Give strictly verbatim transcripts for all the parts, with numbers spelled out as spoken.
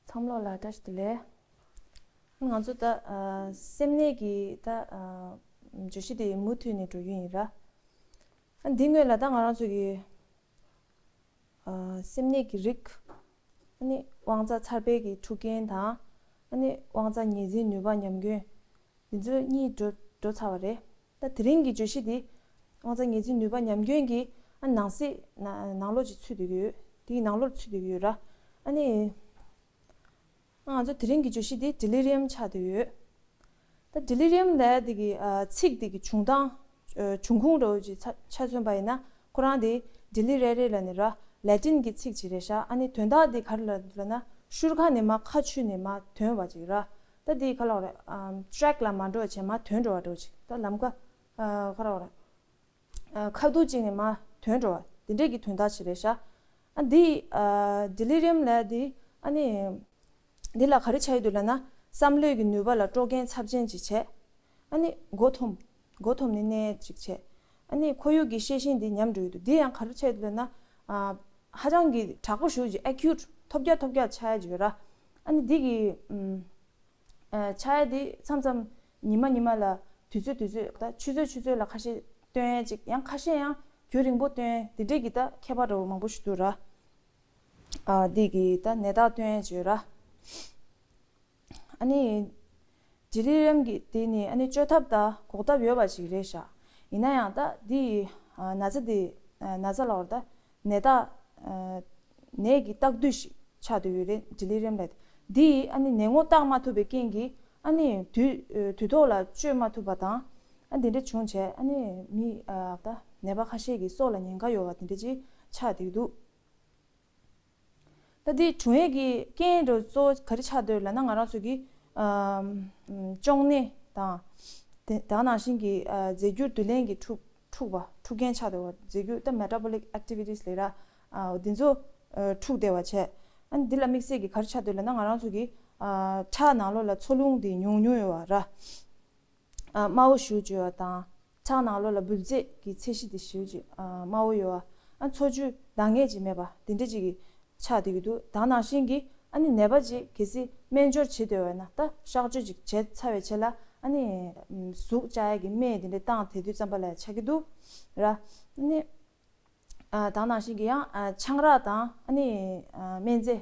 ཚང་མ་ལ་བཀྲ་ཤིས་བདེ་ལེགས། ང་ཚོ་ད་ཨ་སེམས་ནད་ཀྱི་ད་ཨ་བརྗོད་གཞི་དེ་མུ་མཐུད་ནས་འགྲོ་རྒྱུ་ཡིན་ར། ཨ་འདི་སྔོན་ལ་ད་ང་རང་ཚོ་གི་ཨ་སེམས་ནད་ཀྱི་རིགས། ཨ་ནི་དབང་རྩ་འཚར་འཕེལ་གྱི་འཁྲུག་རྐྱེན་དང་། ཨ་ནི་དབང་རྩ་ངོས་འཛིན་ནུས་པ་ཉམས་སྐྱོན། འདི་ཚོ་གཉིས་འགྲོ་འགྲོ་ཚར་བ་རེད། ད་དེ་རིང་གི་བརྗོད་གཞི་འདི་དབང་རྩ་ངོས་འཛིན་ནུས་པ་ཉམས་སྐྱོན་གྱི་ཨ་ནང་གསེས་ནང་ནང་ལོགས་ཅིག་ཚུད་བསྡད་ཀྱི་ཡོད། དེའི་ནང་ལོགས་ཚུད་བསྡད་ཀྱི་ཡོད་ར། ཨ་ནི་ང་ཚོ་དེ་རིང་གི་བརྗོད་གཞི་འདི་ཌེ་ལི་རི་ཡམ་ཆགས་བསྡད་ཡོད། ད་ཌེ་ལི་རི་ཡམ་ལབ་ཡ་དེ་གི་ཨ་ཚིག་དེ་གི་བྱུང་སྟངས་ཨ་འབྱུང་ཁུངས་འདྲ་བོ་ཅིག་ཆ་ཆ་མཚོན་པ་ཡིན་ན། ཁོ་རང་དེ་ཌེ་ལི་རེ་རེ་ལབ་ནི་ར། ལེ་ཏིན་གྱི་ཚིག་ཅིག་རེད་ཤག་ཨ་ནི་དོན་དག་དེ་ག་རེ་ལབ་ལབ་ན། ཤུལ་ཁ་ནས་མར་ཁ་ཆུ་ནས་མར་ཐོན་པ་ཅིག་ར། ད་དེ་ག་ལབ་རེད། ཨམ་ཊེག་ལ་མ་འགྲོ་བྱས་མར་ཐོན་འགྲོ་བ་འདྲ་བོ་ཅིག་ད་ལམ་ཀ་ཨ་ག་རེ་ལབ་རེད། ཨ་ཁ་ཐུག་ཅིག་ནས་མར་ཐོན་འགྲོ་བ་དེ་འདྲས་ཀྱི་དོན་དག་ཅིག་རེད་ཤག་ཨ་འདི་ཨ་ཌེ་ལི་རི་ཡམ་ལབ་ཡ་དེ་ཨ་ནི། འདི་ལ་ག་རེ་ཆགས་ཡོད་འདུག་ལབ་ན། བསམ་བློའི་གི་ནུས་པ་ལ་དཀྲོག་མཁན་ཚབས་ཆེན་ཅིག་བྱས། ཨ་ནི་མགོ་འཐོམ། མགོ་འཐོམ་ནས་གནས་ཅིག་བྱས། ཨ་ནི་ཁོར་ཡུག་གི་ཤེས་བཞིན་འདི་ཉམས་འགྲོ་ཡི་འདུག་འདི་ཡང་ག་རེ་ཆགས་ཡོད་འདུག་ལབ་ན། ཨ་ཧ་ཅང་གི་དྲག་པོ་ཞེ་པོ་ཅིག་ཨེ་ཁིའུ་ཊི་ཐོལ་རྒྱག་ཐོལ་རྒྱག་ཆགས་ཡ་ཅིག་ཡོད་ར། ཨ་ནི་འདི་གི་ཨམ་ཨ་ཆགས་ཡ་འདི་མཚམས་མཚམས་ཉི་མ་ཉི་མ་ལ། དུས་ཚོད་དུས་ཚོད་ད་ཆུ་ཚོད་ཆུ་ཚོད་ལ་ཁ་ཤས་སྟོན་ཡ་ཅིག་ཡང་ཁ་ཤས་ཡང་རྒྱུན་རིང་པོ་སྟོན་ཡ་འདི་འདྲས་ཀྱི་ད་ཁྱད་པར་འདྲ་བོ་མང་པོ་ཞིག་འདུག་ར། ཨ་འདི་གི་ད་ནད་རྟགས་སྟོན་ཡ་ཅིག་ཡོད་ར། ཨ་ནི་ཌེ་ལི་རི་ཡམ་གྱི་དེ་ནི་ཨ་ནི་བཅོས་ཐབས་དང་འགོག་ཐབས་ཡོད་པ་ཞིག་རེད་ཤག་ཡིན་ན་ཡང་ད་འདི་ཨ་ན་ཚ་འདི་ཨ་ན་ཚ་ལབ་དགོས་རེད། ད་ནད་རྟགས་ཨ་ནད་ཀྱི་རྟགས་བསྡུས་ཤིག་ཆགས་བསྡད་ཡོད་རེད། ཌེ་ལི་རི་ཡམ་ལབ་ཡ་དེ། འདི་ཨ་ནི་ནད་ངོ་བརྟག་མ་ཐུབ་པའི་རྐྱེན་གྱིས་ཨ་ནི་དུས་ཨ་དུས་ཐོག་ལ་བཅོས་མ་ཐུབ་པ་དང་། ཨ་འདི་འདྲ་བྱུང་བྱས་ཨ་ནི་མི་ཨ་ད་ནད་པ་ཁ་ཤས་ཀྱི་སྲོག་ལ་ཉེན་ཁ་ཡོད་པ་དེ་འདྲ་ཅིག་ཆགས་བསྡད་ཀྱི་འདུག་ད་འདི་བྱུང་ཡས་ཀྱི་རྐྱེན་འདྲ་གཙོ་བོ་ག་རེ་ཆགས་བསྡད་ལབ་ན། ང་རང་ཚོ་གི་ཨམ་གཅོང་ནད་དང་། དེ་དེ་ནང་བཞིན་གྱི་ཨ་རྫས་འགྱུར་བསྡུ་ལེན་གྱི་འཁྲུག་འཁྲུག་པ་འཁྲུག་རྐྱེན་ཆགས་བསྡད་པ། རྫས་འགྱུར་ད་མེ་ཊ་བོ་ལིག་ཨེག་ཊི་བི་ཊི་སི་ལབ་ར། ཨ་འདི་ཚོ་ཨ་འཁྲུག་བསྡད་པ་བྱས། ཨ་འདི་ལ་དམིགས་བསལ་གྱི་ག་རེ་ཆགས་བསྡད་ལབ་ན། ང་རང་ཚོ་གི་ཨ་ཁྲག་ནང་ལོགས་ལ་འཚོ་རླུང་འདི་ཉུང་ཉུང་ཡོད་པ་ར། ཨ་དམའ་བོ་ཞེ་པོ་ཅིག་ཡོད་པ་དང་། ཁྲག་ནང་ལོགས་ལ་འབུད་རྫས་ཀྱི་ཚད་གཞི་དེ་ཞེ་པོ་ཅིག་ཨ་དམའ་བོ་ཡོད་པ། ཨ་འཚོ་བཅུད་འདང་ངེས་ཅིག་མེད་པ་དེ་འདྲ་ཅིག་གི་ཆགས་བསྡད་ཀྱི་འདུག་དེ་ནང་བཞིན་གྱི་ཨ་ནི་ནད་པ་ཅིག་གལ་སྲིད་སྨན་སྦྱོར་བྱེད་འདོད་པ་ན། ད་གཤག་བཅོས་ཅིག་བྱས་ཚར་བའི་རྗེས་ལ་ཨ་ནི་ཨམ་ཟུག་བཅག་ཡ་གི་སྨན་དེ་འདྲ་བཏང་བསྡད་དུས་ཙམ་པ་ལ་ཆགས་ཀྱི་འདུག་ར། ཨ་ནི། ཨ་དེ་ནང་བཞིན་གྱི་ཡང་ཨ་ཆང་རག་དང་ཨ་ནི་ཨ་སྨན་རྫས།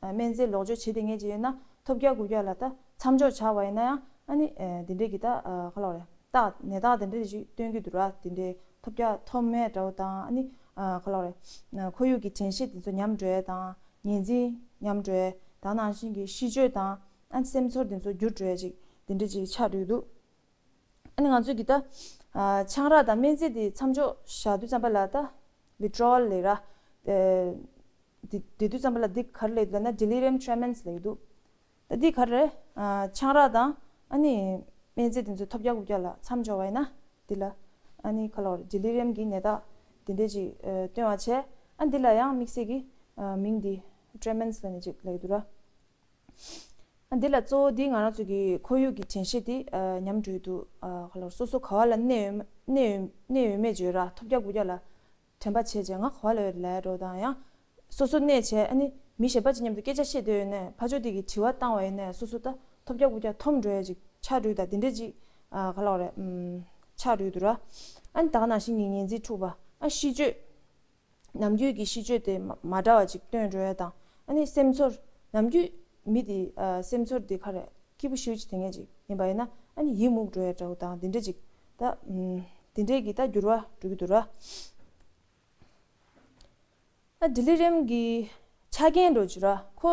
ཨ་སྨན་རྫས་ལོག་སྤྱོད་བྱེད་བསྡད་མཁན་ཅིག་ཡོད་ན། ཐོལ་རྒྱག་རྐུབ་བཀྱག་ལ་ད་མཚམས་འཇོག་བྱས་པ་ཡིན་ན་ཡང་། ཨ་ནི་ཨ་འདི་འདྲས་ཀྱི་ད་ཨ་ག་ལབ་དགོས་རེད། རྟགས་ནད་རྟགས་དེ་འདྲས་ཅིག་སྟོན་གྱི་འདུག་ར། དེ་འདྲས་ཐོལ་རྒྱག་ཐོགས་མེད་འདྲ་བོ་དང་། ཨ་ནི་ཨ་ག་ལབ་དགོས་རེད། ཨ་ཁོར་ཡུག་གི་དྲན་ཤེས་དེ་ཚོ་ཉམས་འགྲོ་ཡ་དང་། ངོས་འཛིན་ཉམས་འགྲོ་ཡ། དེ་ནང་བཞིན་གྱི་གཤིས་སྤྱོད་དང་། ཨ་ནི་སེམས་ཚོར་དེ་ཚོ་འགྱུར་འགྲོ་ཡ་ཅིག་དེ་འདྲས་ཅིག་ཆགས་འགྲོ་གི་འདུག་ཨ་ནི་ང་ཚོས་ཀྱི་ད་ཨ་ཆང་རག་དང་སྨན་རྫས་དེ་མཚམས་འཇོག་བཞག་དུས་ཙམ་པ་ལ། ད་ཝི་ཏྲོ་ཝལ་ལབ་ར། ཨ་དེ་དེ་དུས་ཙམ་པ་ལ་འདི་ག་རེ་ལབ་ཡོད་ལབ་ན། ཌེ་ལི་རི་ཡམ་ཊྲེ་མེན་སི་ལབ་ཀྱི་འདུག་ད་འདི་ག་རེ་རེད། ཨ་ཆང་རག་དང་ཨ་ནི་སྨན་རྫས་དེ་ཚོ་ཐོལ་རྒྱག་རྐུབ་བཀྱག་ལ་མཚམས་འཇོག་པ་ཡིན་ན། འདི་ལ་ཨ་ནི་ག་ལབ་དགོས་རེད། ཌེ་ལི་རི་ཡམ་གྱི་ནད་རྟགས་དེ་འདྲས་ཅིག་ཨ་སྟོན་པ་བྱས། ཨ་འདི་ལ་ཡང་དམིགས་བསལ་གྱི་ཨ་མིང་འདི་ཊྲེ་མེན་སི་ལབ་ནས་ཅིག་ལབ་ཀྱི་འདུག་ར། འདི་ལ་གཙོ་བོ་འདི་ང་རང་ཚོ་གི་ཁོར་ཡུག་གི་དྲན་ཤེས་དེ་ཨ་ཉམས་འགྲོ་གི་འདུག་ཨ་ག་ལབ་དགོས་རེད། སོ་སོ་ག་པ་ལ་གནས་ཡོད་གནས་ཡོད་གནས་ཡོད་མེད་བརྗོད་ར། ཐོལ་རྒྱག་རྐུབ་བཀྱག་ལ་དྲན་པ་བྱས་བྱས། ང་ག་པ་ལ་ཡོད་ལབ་འགྲོ་དང་། ཡང་སོ་སོ་གནས་བྱས་ཨ་ནི་མི་གཞན་པ་ཅིག་མཉམ་དུ་སྐད་ཆ་བཤད་འདོད་ཡོད་ན། ཕར་ཕྱོགས་དེ་གིས་དྲི་བ་བཏང་བ་ཡིན་ན། སོ་སོ་ད་ཐོལ་རྒྱག་རྐུབ་བཀྱག་འཐོམ་འགྲོ་ཡ་ཅིག་ཆགས་འགྲོ་གི། ད་དེ་འདྲས་ཅིག་ཨ་ག་ལབ་དགོས་རེད། ཨམ་ཆགས་འགྲོ་གི་འདུག་ར། ཨ་ནི་དེ་ནང་བཞིན་གྱི་ངོས་འཛིན་འཁྲུག་པ། ཨ་གཤིས་སྤྱོད། ནམ་རྒྱུན་གྱི་གཤིས་སྤྱོད་དེ་མ་མ་འདྲ་བ་ཅིག་སྟོན་འགྲོ་ཡ་དང་། ཨ་ནི་སེམས་ཚོར། ནམ་རྒྱུན་མི་དེ་ཨ་སེམས་ཚོར་དེ་ག་རེ་སྐྱིད་པོ་ཞེ་པོ་ཅིག་དེ་འདྲས་ཅིག་ཡིན་པ་ཡིན་ན། ཨ་ནི་ཡིད་མུག་འགྲོ་ཡ་འདྲ་བོ་དང་། དེ་འདྲས་ཅིག་ད་ཨམ་དེ་འདྲས་ཀྱི་ད་འགྱུར་བ་འགྲོ་གི་འདུག་ར། ཨ་ཌེ་ལི་རི་ཡམ་གྱི་ཆ་རྐྱེན་འདྲ་བོ་ཅིག་ར། ཁོ་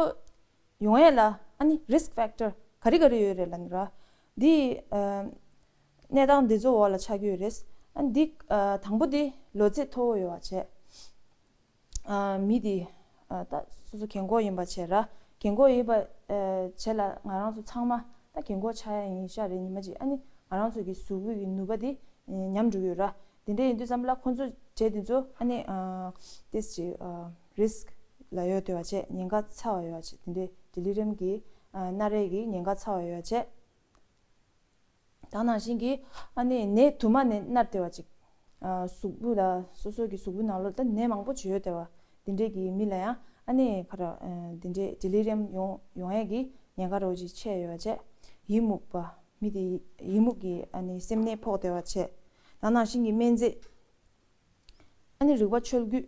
ཡོང་ཡས་ལ་ཨ་ནི་རི་སི་ཀི་ཕེག་ཊར་ག་རེ་ག་རེ་ཡོད་རེད་ལབ་ན་ར། འདི་ཨ་གནས་སྟངས་འདི་ཚོ་འོག་ལ་ཆགས་ཀྱི་ཡོད་རེད། ཨ་འདི་ཨ་དང་པོ་འདི་ལོ་ཚད་མཐོ་བོ་ཡོད་པ་བྱས། ཨ་མི་འདི་ཨ་ད་སོ་སོ་རྒན་གོག་ཡིན་པ་བྱས་ར། རྒན་གོག་ཡིན་པ་ཨ་བྱས་ལ། ང་རང་ཚོ་ཚང་མ་ད་རྒན་གོག་ཆགས་ཡ་ཡིན་ཤག་རེད། ཉི་མ་གཅིག་ཨ་ནི་ང་རང་ཚོ་གི་གཟུགས་པོ་གི་ནུས་པ་འདི་ཉམས་འགྲོ་གི་ཡོད་ར། དེ་འདྲ་ཡིན་དུས་ཙམ་པ་ལ་ཁོང་ཚོ་གྲས་དེ་ཚོ་ཨ་ནི་ཨ་ཏོག་ཙམ་ཅིག་ཨ་རི་སི་ཀི་ལ་ཡོད་བསྡད་པ་བྱས། ཉེན་ཁ་ཚ་བ་ཡོད་པ་བྱས། དེ་འདྲའི་ཌེ་ལི་རི་ཡམ་གྱི་ཨ་མནར་གཅོད་ཀྱི་ཉེན་ཁ་ཚ་བ་ཡོད་པ་བྱས། དེ་ནང་བཞིན་གྱི་ཨ་ནི་ནད་དུ་མ་ནས་མནར་བསྡད་པ་ཅིག་ཨ་གཟུགས་པོ་ལ། སོ་སོ་གི་གཟུགས་པོའི་ནང་ལོགས་ད་ནད་མང་པོ་ཅིག་ཡོད་བསྡད་པ། དེ་འདྲའི་གི་མི་ལ་ཡང་ ཨ་ནི་ག་རེ་འདི་འདྲའི་ཌེ་ལི་རི་ཡམ་ཡོང་ཡོང་ཡས་ཀྱི་ཉེན་ཁ་རོ་ཅིག་ཆེ་ཡོད་པ་བྱས། ཡི་མུག་པ། མི་དེ་ཡི་མུག་གི་ཨ་ནི་སེམས་ནད་ཕོག་བསྡད་པ་བྱས། ད་ནང་བཞིན་གྱི་སྨན་རྫས། ཨ་ནི་རིག་པ་ཆོས་བརྒྱུད།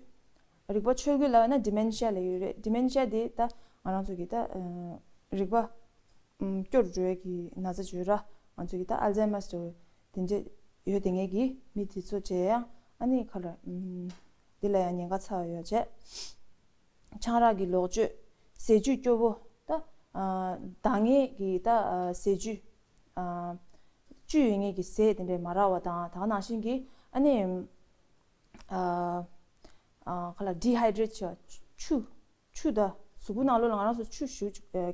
རིག་པ་ཆོས་བརྒྱུད་ལབ་ན་ཌི་མེན་ཤི་ཡ་ལབ་ཡོད་རེད། ཌི་མེན་ཤི་ཡ་དེ་ད་ང་རང་ཚོ་གི་ད་རིག་པ་སྐྱོར་འགྲོ་ཡས་ཀྱི་ན་ཚ་བརྗོད་ར། ང་ཚོ་གི་ད་ཨལ་ཛའི་མར་འདྲ་བོ་དེ་འདྲ་ཡོད་དེ་ངེས་ཀྱི་མི་དེ་ཚོ་བྱས་ཡང་ཨ་ནི་ག་རེ་འདི་ལ་ཡང་ཉེན་ཁ་ཚ་བ་ཡོད་བྱས། ཆང་རག་གི་ལོག་སྤྱོད། ཟས་བཅུད་སྐྱོ་བོ། ད་ཨ་འདང་ངེས་ཀྱི་ད་ཨ་ཟས་བཅུད། ཨ་བཅུད་ཡོད་ངེས་ཀྱི་ཟས་དེ་འདྲས་མ་རག་པ་དང་། ད་ག་ནང་བཞིན་གྱི་ཨ་ནི་ཨ་ཨ་ག་ལ་ཌི་ཧའི་ཌི་རེཊ་བྱས་པ། ཆུ། ཆུ་ད་གཟུགས་པོ་ནང་ལོགས་ལ་ང་རང་ཚོ་ཆུ་ཞེ་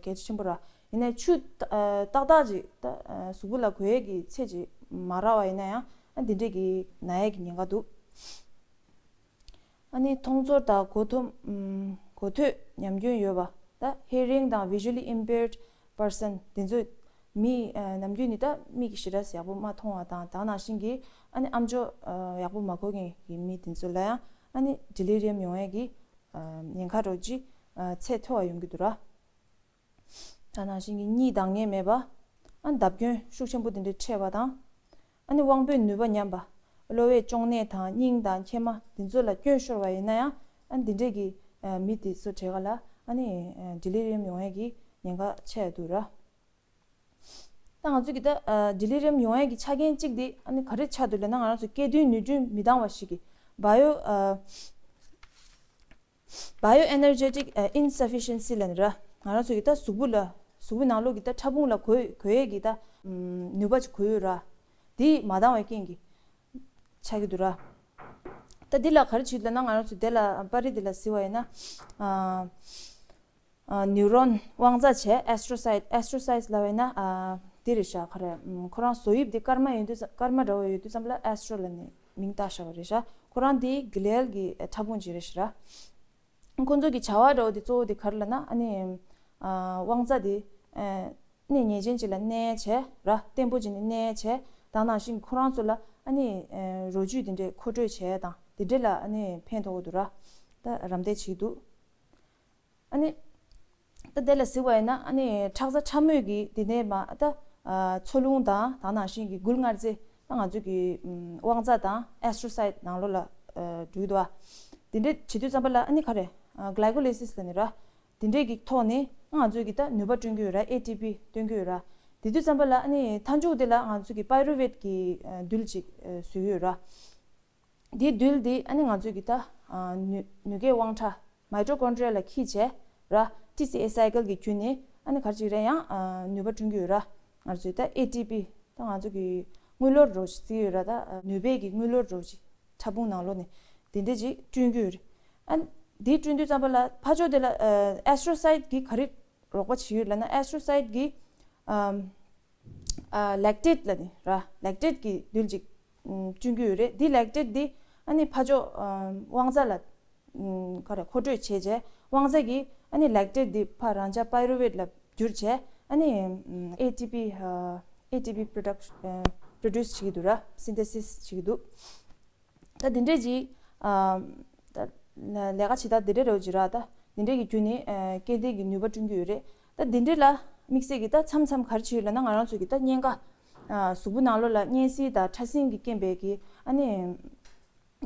གལ་ཆེན་པོ་ར། ཡིན་ནའི་ཆུ་ཏག་ཏག་ཅིག་ད་གཟུགས་པོ་ལ་དགོས་ཡས་ཀྱི་ཚད་ཅིག་མ་རག་པ་ཡིན་ན་ཡང་ཨ་འདི་འདྲས་ཀྱི་ན་ཡས་ཀྱི་ཉེན་ཁ་འདུག་ཨ་ནི་མཐོང་ཚོར་དང་གོ་ཐོས། གོ་ཐོས་ཉམས་སྐྱོན་ཡོད་པ། ད་hearing དང་visually impaired person དེ་ཚོ་མི་ནམ་རྒྱུན་ནས་ད་མིག་གིས་ཞེ་དྲག་ཡག་པོ་མ་མཐོང་བ་དང་། ད་ག་ནང་བཞིན་གྱི་ཨ་ནི་ཨམ་ཅོག་ཡག་པོ་མ་གོ་མཁན་གྱི་མི་དེ་ཚོ་ལ་ཡང་ཨ་ནི་ཌེ་ལི་རི་ཡམ་ཡོང་ཡས་ཀྱི་ཉེན་ཁ་རོ་ཅིག་ཚད་མཐོ་བ་ཡོང་གི་འདུག་ར། ད་ནང་བཞིན་གྱི་གཉིད་འདང་ངེས་མེད་པ། ཨ་བརྡབ་སྐྱོན་ཤུགས་ཆེན་པོ་དེ་འདྲ་འཕྲད་པ་དང་། ཨ་ནི་དབང་པོའི་ནུས་པ་ཉམས་པ། གློ་བའི་གཅོང་ནད་དང་སྙིང་དང་མཁལ་མ་དེ་ཚོ་ལ་སྐྱོན་ཤོར་བ་ཡིན་ན་ཡང་ཨ་འདི་འདྲས་ཀྱི་མི་དེ་ཚོ་གྲས་ཀ་ལ་ཨ་ནི་ཌེ་ལི་རི་ཡམ་ཡོང་ཡས་ཀྱི་ཉེན་ཁ་ཆེ་འདུག་ར། ད་ང་ཚོ་གི་ད་ཌེ་ལི་རི་ཡམ་ཡོང་ཡས་ཀྱི་ཆ་རྐྱེན་གཅིག་དེ་ཨ་ནི་ག་རེ་ཆགས་འདུག་ལབ་ན། ང་རང་ཚོ་སྐྱེ་དུས་ནུས་འདྲེན་མི་འདང་བ་ཞིག་གི་bio ཨ་Bioenergetic insufficiency ལབ་ནི་ར། ང་རང་ཚོ་གི་ད་གཟུགས་པོ་ལ་གཟུགས་པོའི་ནང་ལོགས་ཀྱི་ད་ཕྲ་ཕུང་ལ་དགོས་དགོས་ཡས་ཀྱི་ད་ནུས་པ་ཅིག་དགོས་ཡོད་ར། དེ་མ་འདང་བའི་རྐྱེན་གྱིས་ཆགས་ཀྱི་འདུག་ར། ད་འདི་ལ་ག་རེ་བྱེད་ལབ་ན། ང་རང་ཚོ་དེ་ལ་པར་རིས་འདི་ལ་གཟིགས་པ་ཡིན་ན། ཨ་ཨ་neuron དབང་རྩ་བྱས། astrocyte astrocyte ལབ་པ་ཡིན་ན་ཨ་འདི་རེད་ཤག་ག་རེ། ཁོ་རང་བཟོ་དབྱིབས་འདི་སྐར་མ་ཡོད་དུས་སྐར་མ་འདྲ་བོ་ཡོད་དུས་ཙམ་པ་ལ་ཨེ་སི་ཊོ་ལབ་ནས་མིང་བཏགས་བཞག་པ་རེད་ཤག་ཁོ་རང་འདི་གི་ལེལ་གྱི་ཕྲ་ཕུང་ཅིག་རེད་ཤག་ར། ཁོ་ཚོ་གི་བྱ་བ་འདྲ་བོ་འདི་གཙོ་བོ་འདི་ག་རེ་ལབ་ན། ཨ་ནི་ཨ་དབང་རྩ་འདི་ཨ་ནི་ཉེས་ཅན་ཅིག་ལ་གནས་བྱས་ར། བརྟན་པོ་ཅིག་ནས་གནས་བྱས། ད་ནང་བཞིན་ཁོ་རང་ཚོ་ལ་ཨ་ནི་ཨ་རོ་བཅུད་འདི་འདྲས་མཁོ་སྤྲོད་བྱས་དང་འདི་འདྲས་ལ་ཨ་ནི་ཕན་ཐོགས་ཀྱི་འདུག་ར། ད་རམ་འདེགས་བྱེད་ཀྱི་འདུག་ཨ་ནི་ད་དེ་ལ་གཟིགས་པ་ཡིན་ན། ཨ་ནི་ཁྲག་རྩ་ཕྲ་མོས་ཀྱི་དེ་ནས་མ་ད་ཨ་འཚོ་རླུང་དང་ད་ནང་བཞིན་གྱི་མགུལ་མངར་རྩེ། ད་ང་ཚོ་གི་ཨམ་དབང་རྩ་དང་ཨེ་སི་ཊོ་སའི་ཊི་ནང་ལོགས་ལ་ཨ་འགྲོ་གི་འདུག་བ། དེ་འདྲས་བྱེད་དུས་ཙམ་པ་ལ་ཨ་ནི་ག་རེ། ཨ་གི་ལའི་ཀོ་ལི་སིས་ལབ་ནི་ར། དེ་འདྲས་ཀྱི་ཐོག་ནས་ང་ཚོ་གི་ད་ནུས་པ་བསྐྲུན་གྱི་ཡོད་ར། ཨེ་ཊི་པི་བཏོན་གྱི་ཡོད་ར། དེ་དུས་ཙམ་པ་ལ་ཨ་ནི་མཐའ་མཇུག་དེ་ལ་ང་ཚོ་གི་པའི་རུ་ཝེ་ཊི་གི་ཨ་རྡུལ་ཅིག་ཨ་བཟོས་ཀྱི་ཡོད་ར། འདིའི་རྡུལ་འདི་ཨ་ནི་ང་ཚོས་ཀྱི་ད་ཨ་ནུས་ནུས་སྐྱེད་དབང་ཕྲ། མའི་ཊོ་ཀོན་ཌྲི་ཡ་ལ་འཁྱེར་བྱས་ར། ཊི་སི་ཨེ་སའི་ཀལ་གྱི་བརྒྱུད་ནས་ཨ་ནི་ག་རེ་ཅིག་རེད། ཡང་ཨ་ནུས་པ་བསྐྲུན་གྱི་ཡོད་ར། ང་ཚོས་ད་ཨེ་ཊི་པི་ད་ང་ཚོ་གི་དངུལ་ལོར་འདྲ་བོ་ཅིག་བརྩི་གི་ཡོད་ར། ད་ནུས་པའི་གི་དངུལ་ལོར་འདྲ་བོ་ཅིག་ཕྲ་ཕུང་ནང་ལོགས་ནས་དེ་འདྲས་ཅིག་བསྐྲུན་གྱི་ཡོད་རེད། ཨ་འདི་བསྐྲུན་དུས་ཙམ་པ་ལ་ཕར་ཕྱོགས་དེ་ལ་ཨ་ཨེ་སི་ཊོ་སའི་ཊི་གིས་ག་རེ་རོགས་པ་བྱེད་ཀྱི་ཡོད་ལབ་ན། ཨེ་སི་ཊོ་སའི་ཊི་གིས་ཨམ། ཨ་ལེག་ཊེ་ཊི་ལབ་ནི་ར། ལེག་ཊེ་ཊི་གི་རྡུལ་ཅིག་ཨམ་བསྐྲུན་གྱི་ཡོད་རེད། འདི་ལེག་ཊེ་ཊི་འདི་ཨ་ནི་ཕར་ཕྱོགས་ཨམ་དབང་རྩ་ལ་ཨམ་ག་རེ་མཁོ་སྤྲོད་བྱས་རྗེས་དབང་རྩ་གིས་ཨ་ནི་ལེག་ཊེ་ཊི་འདི་ཕར་རང་འཇགས་པའི་རུ་ཝེ་ཊི་ལ་བསྒྱུར་བྱས་ཨ་ནི་ཨམ་ཨེ་ཊི་པི་ཨ་ཨེ་ཊི་པི་པྲོ་ཌག་ཨ་པྲོ་ཌུས་བྱེད་ཀྱི་འདུག་ར། སིན་ཐེ་སིས་བྱེད་ཀྱི་འདུག་ད་འདི་འདྲས་ཀྱི་ཨ་ད་ལས་ཀ་བྱེད་སྟངས་འདི་འདྲས་རེད་ཅིག་ར། ད་འདི་འདྲས་ཀྱི་བརྒྱུད་ནས་ཨ་སྐྱེ་ལྡན་གྱི་ནུས་པ་བསྐྲུན་གྱི་ཡོད་རེད། ད་འདི་འདྲས་ལ་དམིགས་བསལ་གྱི་ད་མཚམས་མཚམས་ག་རེ་བྱེད་ཡོད་ལབ་ན། ང་རང་ཚོ་གི་ད་གཉན་ཁ་ཨ་གཟུགས་པོ་ནང་ལོགས་ལ་གཉན་སྲིན་དང་ཕྲ་སྲིན་གྱི་རྐྱེན་པས་ཀྱི་ཨ་ནི་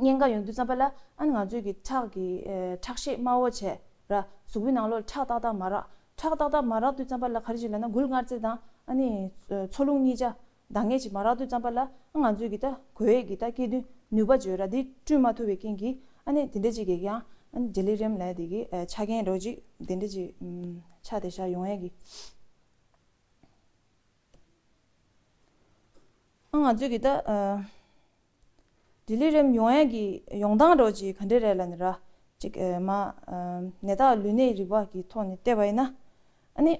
གཉན་ཁ་ཡོང་དུས་ཙམ་པ་ལ་ཨ་ནི་ང་ཚོའི་གི་ཁྲག་གི་ཨ་ཁྲག་ཤེད་དམའ་བོ་བྱས་ར། གཟུགས་པོའི་ནང་ལོགས་ལ་ཁྲག་ཏག་ཏག་མ་རག་ཁྲག་ཏག་ཏག་མ་རག་དུས་ཙམ་པ་ལ་ག་རེ་བྱེད་ལབ་ན། མགུལ་མངར་རྩེ་དང་ཨ་ནི་ཨ་འཚོ་རླུང་གཉིས་ཆ་འདང་ངེས་ཅིག་མ་རག་དུས་ཙམ་པ་ལ་ང་ཚོས་ཀྱི་ད་དགོས་ཡས་ཀྱི་ད་སྐྱེ་ལྡན་ནུས་པ་ཅིག་ཡོད་ར། འདི་བསྐྲུན་མ་ཐུབ་པའི་རྐྱེན་གྱིས་ཨ་ནི་དེ་འདྲ་ཅིག་གི་ཡང་ཨ་ནི་ཌེ་ལི་རི་ཡམ་ལབ་ཡ་དེ་གི་ཨ་ཆ་རྐྱེན་རོ་ཅིག་དེ་འདྲ་ཅིག་ཨམ་ཆགས་བསྡད་ཤག་ཡོང་ཡས་ཀྱི། ཨ་ང་ཚོས་ཀྱི་ད་ཨ་ཌེ་ལི་རི་ཡམ་ཡོང་ཡས་ཀྱི་ཡོང་སྟངས་རོ་ཅིག་ག་འདྲ་རེད་ལབ་ནི་ར། ཅིག་ཨ་མ་ཨ་ནད་རྟགས་ལུས་གནས་རིག་པ་གི་ཐོག་ནས་བལྟས་པ་ཡིན་ན། ཨ་ནི།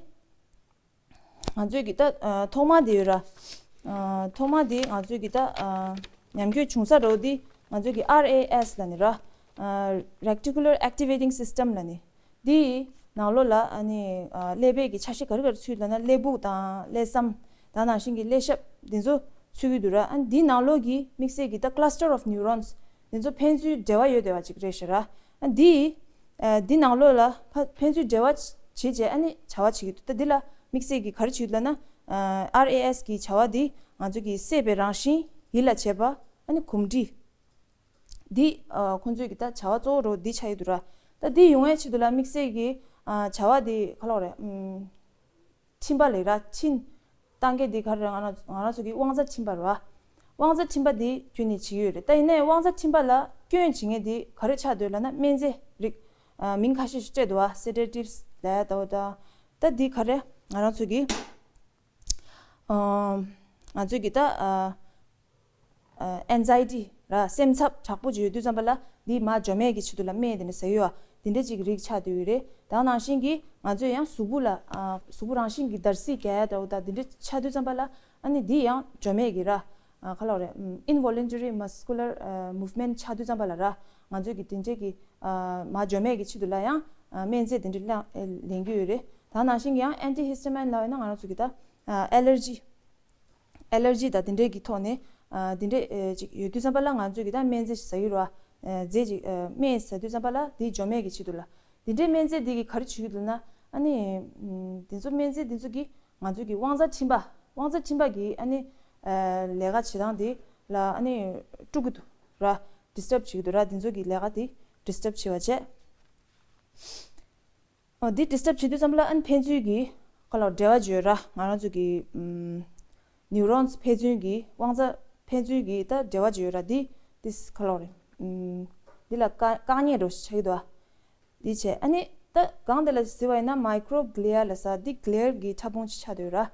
ང་ཚོས་ཀྱི་ད་ཨ་ཐོག་མ་དེ་ཡོད་ར། ཨ་ཐོག་མ་དེ་ང་ཚོས་ཀྱི་ད་ཨ་ཉམས་རྒུད་བྱུང་ས་རོ་དེ་ང་ཚོས་ཀྱི་ཨར་ཨེ་ཨེས་ལབ་ནི་ར། ཨ་Reticular Activating System ལབ་ནི། དེའི་ནང་ལོགས་ལ་ཨ་ནི་ཨ་ཀླད་པའི་གི་ཆ་ཤས་ག་རེ་ག་རེ་ཚུད་ལབ་ན། ཀླད་ཕུག་དང་ཀླད་ཟམ། ད་ནང་བཞིན་གྱི་ཀླད་ཤབ་དེ་ཚོ་ཚུད་ཀྱི་འདུག་ར། ཨ་འདིའི་ནང་ལོགས་ཀྱི་དམིགས་བསལ་གྱི་ད་cluster of neurons དེ་ཚོ་ཕན་ཚུན་འབྲེལ་བ་ཡོད་བསྡད་པ་ཅིག་རེད་ཤག་ར། ཨ་འདིས་ ཨ་འདི་ནང་ལོགས་ལ་ཕ་ཕན་ཚུན་འབྲེལ་བ་བྱེད་བྱས་ཨ་ནི་བྱ་བ་བྱེད་ཀྱི་འདུག་ད་འདི་ལ་དམིགས་བསལ་གྱི་ག་རེ་བྱེད་ཀྱི་འདུག་ལབ་ན། ཨ་ཨར་ཨེ་ཨེས་གི་བྱ་བ་འདི་ང་ཚོ་གི་སྲེད་པའི་རང་བཞིན་ཡིད་ལ་བྱེད་པ་ཨ་ནི་གོམས་འདྲིས། འདི་ཨ་ཁོང་ཚོའི་གི་ད་བྱ་བ་གཙོ་བོ་རོ་འདི་ཆགས་ཡོད་འདུག་ར། ད་འདི་ཡོང་བའི་ཆེད་དུ་ལ་དམིགས་བསལ་གྱི་ཨ་བྱ་བ་འདི་ག་ལབ་རེད། ཨམ་འཕྲིན་པ་ལས་ར་འཕྲིན་བཏང་མཁན་འདི་ག་རེ་རེད། ང་རང་ང་རང་ཚོ་གི་དབང་རྩ་འཕྲིན་པ་རེད་བ། དབང་རྩ་འཕྲིན་པ་འདི་བརྒྱུད་ནས་བྱེད་ཀྱི་ཡོད་རེད། ད་ཡིན་ནའི་དབང་རྩ་འཕྲིན་པ་ལ་སྐྱོན་བྱེད་མཁན་འདི་ག་རེ་ཆགས་འདུག་ལབ་ན་སྨན་རྫས་རིགས་ཨ་མིང་ཁ་ཤས་ཤིག་སྤྲད་འདུག་བ། སེ་ཌེ་ཊིབ་སི་ལབ་ཡ་ད་འོ་ད་ད་འདི་ག་རེ་ང་རང་ཚོ་གི་ཨ་ང་ཚོ་གི་ད་ཨ་ཨ་ཨེན་ཛའི་ཊི་ར་སེམས་འཚབ་དྲག་པོ་ཅིག་ཡོད་དུས་ཙམ་པ་ལ་འདི་མར་འཇོམས་ཡས་ཀྱི་ཆེད་དུ་ལ་སྨན་དེ་འདྲ་ཟ་ཡོད་ཨ། དེ་འདྲ་ཅིག་རིགས་ཆགས་བསྡད་ཡོད་རེད། ད་ནང་བཞིན་གྱི་ང་ཚོས་ཡང་གཟུགས་པོ་ལ་ཨ་གཟུགས་པོ་རང་བཞིན་གྱི་འདར་སིག་རྒྱག་ཡ་འདྲ་བོ་དང་དེ་འདྲ་ཆགས་དུས་ཙམ་པ་ལ་ཨ་ནི་འདི་ཡང་འཇོམས་ཡས་ཀྱི་ར་ཨ་ག་ལབ་རེད། ཨིན་ཝོ་ལན་ཊ་རི་མ་སི་ཀུ་ལར་མུབ་མེན་ཊི་ཆགས་དུས་ཙམ་པ་ལ་ར་ང་ཚོས་ཀྱི་དེ་འདྲ་གི་ཨ་མར་འཇོམས་ཡས་ཀྱི་ཆེད་དུ་ལ་ཡང་ཨ་སྨན་རྫས་དེ་འདྲ་ལེན་ལེན་གྱི་ཡོད་རེད། ད་ནང་བཞིན་གྱི་ཡང་ཨན་ཊི་ཧི་སི་ཊ་མིན་ལབ་ཡོད་ན་ང་རང་ཚོ་གི་ད་ཨ་ཨེ་ལར་ཇི་ཨེ་ལར་ཇི་དང་དེ་འདྲས་ཀྱི་ཐོག་ནས་ཨ་དེ་འདྲས་ཨེ་ཅིག་ཡོད་དུས་ཙམ་པ་ལ་ང་ཚོས་ཀྱི་ད་སྨན་རྫས་ཤིག་ཟ་གི་རེད་བ། ཨེ་རྫས་ཅིག་ཨེ་སྨན་ཟ་དུས་ཙམ་པ་ལ་དེ་འཇོམས་ཡས་ཀྱི་ཆེད་དུ་ལ་དེ་འདྲས་སྨན་རྫས་འདི་གིས་ག་རེ་བྱེད་ཀྱི་འདུག་ན་ཨ་ནི་ཨམ་དེ་ཚོ་སྨན་རྫས་འདི་ཚོ་གིས་ང་ཚོ་གི་དབང་རྩ་འཕྲིན་པ་དབང་རྩ་འཕྲིན་པ་གི་ཨ་ནི་ཨེ་ལས་ཀ་བྱེད་སྟངས་དེ་ལ་ཨ་ནི་དཀྲུག་གི་འདུག་ར། ཌི་སི་ཊརབ་བྱེད་ཀྱི་འདུག་ར། དེ་ཚོ་གི་ལས་ཀ་དེ་ཌི་སི་ཊརབ་བྱེད་པ་བྱས། ཨོ་འདི་ཌི་སི་ཊརབ་བྱེད་དུས་ཙམ་པ་ལ་ཨ་ནི་ཕན་ཚུན་གྱི་ག་ལ་འབྲེལ་བ་ཅིག་ཡོད་ར། ང་རང་ཚོ་གི་ཨམ་ནིའུ་རོན་སི་ཕན་ཚུན་གྱི་དབང་རྩ་ཕན་ཚུན་གྱི་ད་འབྲེལ་བ་ཅིག་ཡོད་ར། འདི་འདི་ག་ལ་རེད། ཨམ་འདི་ལ་དཀའ་དཀའ་ངལ་འདྲ་བོ་ཞིག་ཆགས་ཀྱི་འདུག་ཨ། འདི་བྱས་ཨ་ནི་ད་གང་དེ་ལ་ཟེར་བ་ཡིན་ན་མའི་ཀྲོ་གྷི་ལི་ཡ་ལབ་ས་འདི་གྷི་ལི་ཡར་གྱི་ཕྲ་ཕུང་ཅིག་ཆགས་བསྡད་ཡོད་ར།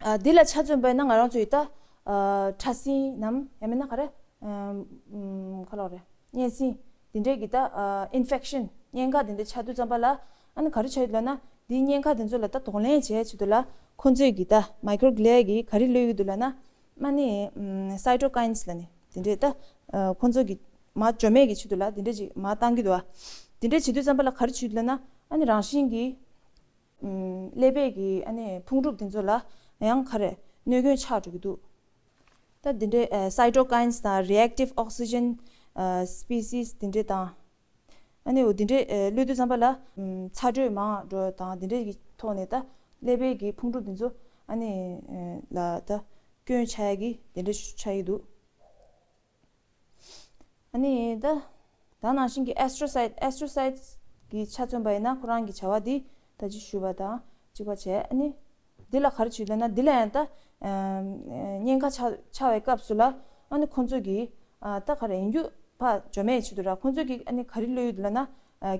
ཨ་འདི་ལ་ཆ་མཚོན་པ་ཡིན་ན་ང་རང་ཚོ་ཡི་ད་ཨ་ཕྲ་སྲིན་ནམ་ཡང་མིན་ན་ག་རེ་ཨམ་ཨམ་ག་ལབ་རེད། གཉན་སྲིན་འདི་འདྲས་ཀྱི་ད་ཨ་ཨིན་ཕེག་ཤན་གཉན་ཁ་འདི་འདྲས་ཆགས་དུས་ཙམ་པ་ལ་ཨ་ནི་ག་རེ་བྱ་ཡི་འདུག་ལབ་ན་འདིའི་གཉན་ཁ་འདི་ཚོ་ལ་ད་གདོང་ལེན་བྱེད་ཆེད་དུ་ལ་ཁོང་ཚོས་ཀྱི་ད་མའི་ཀྲོ་གྷི་ལི་ཡ་གིས་ག་རེ་གློད་ཡི་འདུག་ལབ་ན་ཨ་ནི་ཨམ་སའི་ཊོ་ཀའིན་སི་ལབ་ནི་འདི་འདྲས་ད་ཨ་ཁོང་ཚོ་གི་མར་འཇོམས་ཡས་ཀྱི་ཆེད་དུ་ལ་འདི་འདྲས་ཅིག་མར་བཏང་གི་འདུག་ཨ། འདི་འདྲས་བྱེད་དུས་ཙམ་པ་ལ་ག་རེ་བྱེད་ཡི་འདུག་ལབ་ན་ཨ་ནི་རང་བཞིན་གྱིས་ཨམ་ཀླད་པའི་གི་ཨ་ནི་ཕུང་གྲུབ་དེ་ཚོ་ལ་ཡང་ག་རེ་གནོད་སྐྱོན་ཆགས་འགྲོ་གི་འདུག་ད་འདི་འདྲའི་ཨ་སའི་ཊོ་ཀའིན་སི་དང་རི་ཨེག་ཊིབ་ཨོག་སི་ཇན་ཨ་སི་པི་སི་སི་འདི་འདྲའི་དང་ཨ་ནི་འོ་འདི་འདྲའི་ཨ་གློད་དུས་ཙམ་པ་ལ་ཨམ་ཚ་དྲོད་མང་འགྲོ་དང་འདི་འདྲའི་གི་ཐོག་ནས་ད་ཀླད་པའི་གི་ཕུང་གྲུབ་དེ་ཚོ་ཨ་ནི་ཨ་ལ་ད་སྐྱོན་ཆགས་ཡ་གི་འདི་འདྲ་ཆགས་ཡི་འདུག་ཨ་ནི་ད་ད་ནང་བཞིན་གྱི་ཨེ་སི་ཊྲོ་སའི་ཊི་ཨེ་སི་ཊྲོ་སའི་ཊི་གི་ཆ་མཚོན་པ་ཡིན་ན་ཁོ་རང་གི་བྱ་བ་འདི་ད་ཅི་ཞུས་པ་དང་གཅིག་པ་བྱས། ཨ་ནི་འདི་ལ་ག་རེ་བྱེད་ལབ་ན་འདི་ལ་ཡང་ད་ཨ་གཉན་ཁ་ཆགས་ཆགས་པའི་སྐབས་སུ་ལ་ཨ་ནི་ཁོང་ཚོ་གི་ཨ་ད་ག་རེ་ཡིན་རྒྱུ་ཕར་འཇོམས་ཡས་ཆེད་དུ་ར་ཁོང་ཚོ་གི་ཨ་ནི་ག་རེ་གློད་ཡོད་ལབ་ན་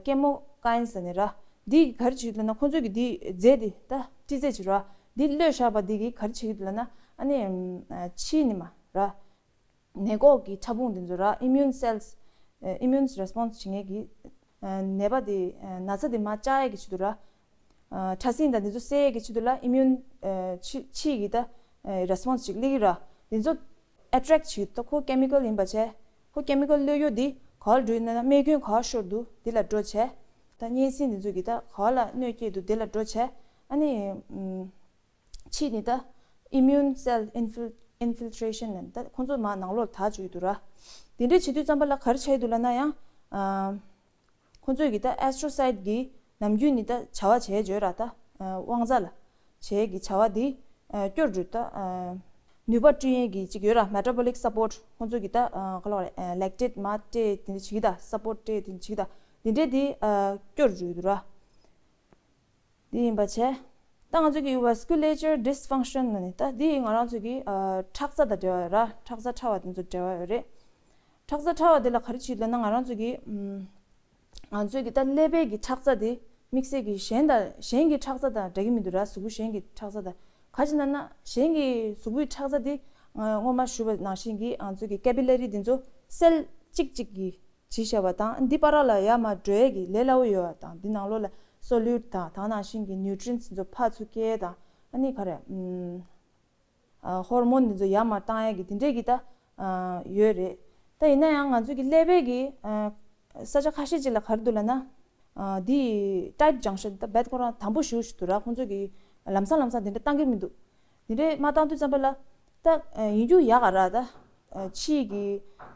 ཀེ་མོ་ཀའིན་སི་ཟེར་ནི་ར། འདི་ག་རེ་བྱེད་ལབ་ན་ཁོང་ཚོ་གི་འདི་རྫས་འདི་ད་སྤྲི་རྫས་ཅིག་ར། འདི་གློད་བཞག་པ་འདི་གི་ག་རེ་བྱེད་ཀྱི་འདུག་ལབ་ན་ཨ་ནི་ཨ་ཕྱིའི་ནི་མ་ར། ནད་འགོག་གི་ཕྲ་ཕུང་འདི་ཚོ་ར་ཨི་མིའུན་སེལ་སི་ཨི་མིའུན་རེ་སི་པོན་སི་བྱེད་མཁན་གྱི་ཨ་ནད་པ་དེ་ཨ་ན་ཚ་དེ་མར་བཅག་ཡས་ཀྱི་ཆེད་དུ་ར་ཨ་ཕྲ་སྲིན་དང་འདི་ཚོ་བསད་ཡས་ཀྱི་ཆེད་དུ་ལ་ཨི་མིའུན་ཨ་ཕྱི་ཕྱི་ཡི་ད་ཨ་རེ་སི་པོན་སི་ཅིག་སླེབས་ཀྱི་ར། འདི་ཚོ་ཨེ་ཊེག་བྱེད་ད་ཁོ་ཀེ་མི་ཀལ་ཡིན་པ་བྱས་ཁོ་ཀེ་མི་ཀལ་གློད་ཡོད་འདི་ག་བར་འགྲོ་ཡིན་ན་སྨན་ཁུན་ག་བར་ཤོར་འདུག་འདི་ལ་འགྲོ་བྱས། ད་གཉན་སྲིན་འདི་ཚོ་གི་ད་ག་བ་ལ་གནོད་སྐྱེལ་འདུག་འདི་ལ་འགྲོ་བྱས་ཨ་ནི་ཨམ། ཕྱིས་ནི་ད་ཨི་མིའུན་སེལ་ཨིན་ཕིལ་ཨིན་ཕིལ་ཊི་རེ་ཤན་ལབ་ནི་ད་ཁོང་ཚོ་མར་ནང་ལོགས་ལ་དར་བཅུག་གི་འདུག་ར། དེ་འདྲ་བྱེད་དུས་ཙམ་པ་ལ་ག་རེ་བྱས་འདུག་ལབ་ན་ཡང་ཨ་ཁོང་ཚོས་ཀྱི་ད་ཨེ་སི་ཊྲོ་སའི་ཊི་གི་ནམ་རྒྱུན་ནི་ད་བྱ་བ་བྱས་བརྗོད་ར་ད་ཨ་དབང་རྩ་ལ་བྱས་ཀྱི་བྱ་བ་འདི་ཨ་སྐྱོར་འགྲོ་ད་ཨ་ནུས་པ་བསྐྲུན་ཡས་ཀྱི་ཅིག་ཡོད་ར། མེ་ཊ་བོ་ལིག་སབ་པོར་ཊི་ཁོང་ཚོས་ཀྱི་ད་ཨ་ག་ལབ་རེད་ཨ་ལེག་ཊེ་ཊི་མར་སྤྲད་དེ་འདྲ་བྱེད་ཀྱི་ད་སབ་པོར་ཊི་སྤྲད་དེ་འདྲ་བྱེད་ཀྱི་ད་དེ་འདྲས་འདི་ཨ་སྐྱོར་འགྲོ་གི་འདུག་ར། འདི་ཡིན་པ་བྱས། ད་ང་ཚོ་གི་ཝེ་སི་ཀུ་ལེ་ཅར་ཌི་སི་ཕང་ཤན་ལབ་ནི་ད་འདི་ང་རང་ཚོ་གི་ཨ་ཁྲག་རྩ་དང་འབྲེལ་བ་ཡོད་ར། ཁྲག་རྩ་ཕྲ་བ་དེ་ཚོ་འབྲེལ་བ་ཡོད་རེད། ཁྲག་རྩ་ཕྲ་བ་དེ་ལ་ག་རེ་བྱེད་ལབ་ན་ང་རང་ཚོ་གི་ཨམ་ང་ཚོ་གི་ད་ཀླད་པའི་གི་ཁྲག་རྩ་དེ་དམིགས་བསལ་གི་གཞན་དང་གཞན་གྱི་ཁྲག་རྩ་དང་འདྲ་གི་མི་འདུག་ར། གཟུགས་པོ་གཞན་གྱི་ཁྲག་རྩ་དང་ག་ཅི་ལབ་ན་གཞན་གྱི་གཟུགས་པོའི་ཁྲག་རྩ་དེ་ཨ་སྔོན་མ་ཞུས་པ་ནང་བཞིན་གི་ང་ཚོ་གི་ཀེ་པི་ལ་རི་དེ་ཚོ་སེལ་གཅིག་གཅིག་གི་བྱས་བཞག་པ་དང་འདི་བར་ལ་ཡར་མར་འགྲོ་ཡས་ཀྱི་ལས་སླ་བོ་ཡོད་པ་དང་འདི་ནང་ལོགས་ལ་སོ་ལུ་ཌི་དང་ད་ནང་བཞིན་གྱི་ནིའུ་ཊི་རི་ཡེན་ཊི་འདི་ཚོ་ཕར་ཚུར་སྐྱེལ་དང་ཨ་ནི་ག་རེ་ཨམ་ཨ་ཧོར་མོན་འདི་ཚོ་ཡར་མར་བཏང་ཡས་ཀྱི་འདི་འདྲས་ཀྱི་ད་ཨ་ཡོད་རེད། ད་ཡིན་ན་ཡང་ང་ཚོ་གི་ཀླད་པའི་གི་ཨ་ས་ཆ་ཁ་ཤས་ཅིག་ལ་ག་རེ་འདུག་ལབ་ན་ཨ་འདི་ཊའིཊ་ཇང་ཤན་ད་རྦད་ཁོ་རང་དམ་པོ་ཞེ་པོ་ཞིག་འདུག་ར། ཁོང་ཚོ་གི་ལམ་སང་ལམ་སང་འདི་འདྲ་བཏང་གི་མི་འདུག་འདི་འདྲས་མ་བཏང་དུས་ཙམ་པ་ལ་ད་ཨ་ཡིན་རྒྱུ་ཡག་ག་ར་ད་ཨ་ཕྱིའི་གི་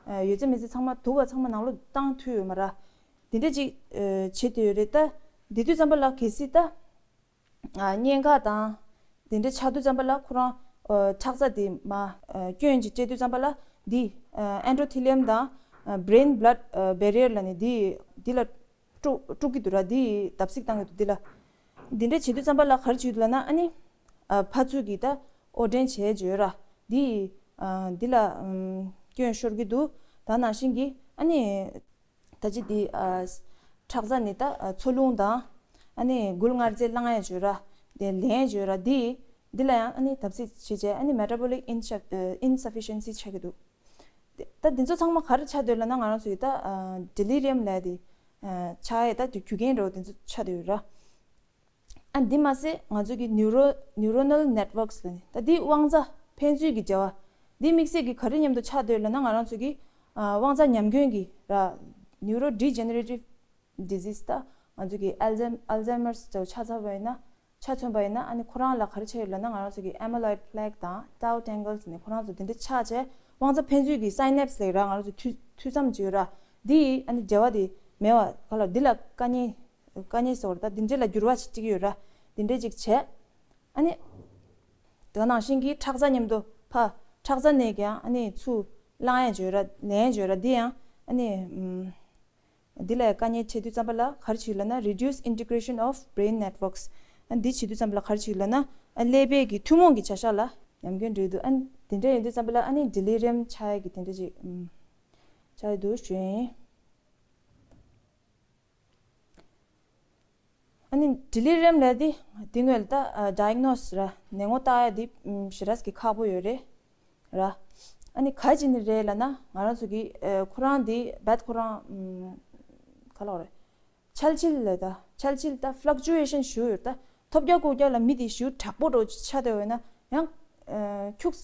ཨ་ཡོད་ཚད་མེད་ཚད་ཚང་མ་དུ་བ་ཚང་མ་ནང་ལོགས་བཏང་ཐུབ་ཡོད་མ་ར། དེ་འདྲ་ཅིག་ཨ་བྱེད་དུ་ཡོད་རེད། ད་དེ་དུས་ཙམ་པ་ལ་གལ་སྲིད་ད་ཨ་གཉན་ཁ་དང་དེ་འདྲ་ཆགས་དུས་ཙམ་པ་ལ་ཁོ་རང་ཨ་ཁྲག་རྩ་དེ་མ་ཨ་སྐྱོན་ཅིག་སྤྲད་དུས་ཙམ་པ་ལ་འདི་ཨ་endothelium དང་brain blood barrier ལ་ནི་འདི་འདི་ལ་དཀྲུག་དཀྲུག་གི་འདུག་ར། འདི་བརྡབ་གསིག་བཏང་གི་འདུག་འདི་ལ། འདི་འདྲ་བྱེད་དུས་ཙམ་པ་ལ་ག་རེ་བྱེད་ཀྱི་འདུག་ལབ་ན། ཨ་ནི་ཨ་ཕར་ཚུར་གྱི་ད་དབོར་འདྲེན་བྱས་བརྗོད་ར། འདི་ཨ་འདི་ལ་ཨམ་སྐྱོན་ཤོར་གྱི་འདུག་ད་ནང་བཞིན་གྱི་ཨ་ནི་ད་ཅི་འདི་ཨ་ཁྲག་རྩ་ནི་ད་ཨ་འཚོ་རླུང་དང་ཨ་ནི་མགུལ་མངར་རྫས་བླང་ཡས་བརྗོད་ར། དེ་ལེན་བརྗོད་ར། འདི་འདི་ལ་ཡང་ཨ་ནི་བརྡབ་གསིག་བྱེད་བྱས་ཨ་ནི་metabolic insuffi- ཨ་insufficiency ཆགས་ཀྱི་འདུག་དེ་ད་འདི་ཚོ་ཚང་མ་ག་རེ་ཆགས་སྡོད་ལབ་ན། ང་རང་ཚོ་ཡི་ད་ཨ་delirium ལབ་དེ་ཨ་ཆགས་ཡས་ད་དེ་རྒྱུ་རྐྱེན་འདྲ་བོ་འདི་ཚོ་ཆགས་སྡོད་ཡོད་ར། ཨ་འདི་མ་ཟད་ང་ཚོ་གི་neuro- neuronal networks ལབ་ནི་ད་འདི་དབང་རྩ་ཕན་ཚུན་གྱི་འབྲེལ་བ། འདི་དམིགས་བསལ་གྱི་ག་རེ་མཉམ་དུ་ཆགས་སྡོད་ལབ་ན། ང་རང་ཚོ་གི་ཨ་དབང་རྩ་ཉམས་སྐྱོན་གྱི་ར་neurodegenerative disease ད་ང་ཚོ་གི་Alzheim- Alzheimer's ལྟ་བུ་ཆ་ཚང་བ་ཡིན་ན། ཆ་མཚོན་པ་ཡིན་ན་ཨ་ནི་ཁོ་རང་ལ་ག་རེ་ཆགས་ཡོད་ལབ་ན། ང་རང་ཚོ་གི་amyloid plaque དང་tau tangles ནི་ཁོ་རང་ཚོ་དེ་འདྲ་ཆགས་བྱས་དབང་རྩ་ཕན་ཚུན་གྱི་synapse ལབ་ར། ང་རང་ཚོ་མཐུད་མཐུད་མཚམས་ཅིག་ཡོད་ར། འདི་ཨ་ནི་འབྲེལ་བ་དེ་མེད་པ་ག་ལ་འདི་ལ་དཀའ་ངལ་དཀའ་ངལ་ཟེར་བ་རེད། ད་འདི་འདྲ་ལ་འགྱུར་བ་ཞིག་སྤྲད་ཀྱི་ཡོད་ར། འདི་འདྲ་ཅིག་བྱས། ཨ་ནི་དེ་ནང་བཞིན་གྱི་ཁྲག་རྩ་མཉམ་དུ་ཕ་ཁྲག་རྩ་ནས་ཀྱང་ཨ་ནི་ཚུར་བླང་ཡས་བརྗོད་ར། ལེན་བརྗོད་ར། འདི་ཡང་ཨ་ནི་ཨམ། འདི་ལ་དཀའ་ངལ་འཕྲད་དུས་ཙམ་པ་ལ་ག་རེ་བྱེད་ལབ་ན། reduced integration of brain networks ཨ་འདི་བྱེད་དུས་ཙམ་པ་ལ་ག་རེ་བྱེད་ལབ་ན། ཨ་ཀླད་པའི་གི་ཐུན་མོང་གི་བྱ་གཞག་ལ་ཉམས་རྒུད་འགྲོ་གི་འདུག་ཨ་འདི་འདྲ་ཡིན་དུས་ཙམ་པ་ལ་ཨ་ནི་delirium ཆགས་ཡས་ཀྱི་དེ་འདྲ་ཅིག་ཨམ་ཆགས་ཡོད་འདུག་ཞུ་ཡིན། ཨ་ནི་delirium ལབ་དེ་དེ་སྔོན་ལ་ད་ཨ་diagnose ར་ནད་ངོ་བཏགས་ཡ་དེ་ཨམ་ཞེ་དྲག་གི་ཁག་པོ་ཡོད་རེད་ར། ཨ་ནི་ག་ཅི་ནི་རེད་ལབ་ན། ང་རང་ཚོ་གི་ཨ་ཁོ་རང་དེ་བད་ཁོ་རང་ཨམ་ག་ལབ་རེད། འཆལ་འཆལ་ལ་ད་འཆལ་འཆལ་ད་fluctuation ཞུ་ཡོད་ད། ཐོལ་རྒྱག་ཁོལ་རྒྱག་ལ་མི་དེ་ཞུ་དྲག་པོ་འགྲོ་ཆགས་བསྡད་ཡོད་ན་ཡང་ཨ་ཁྱུག་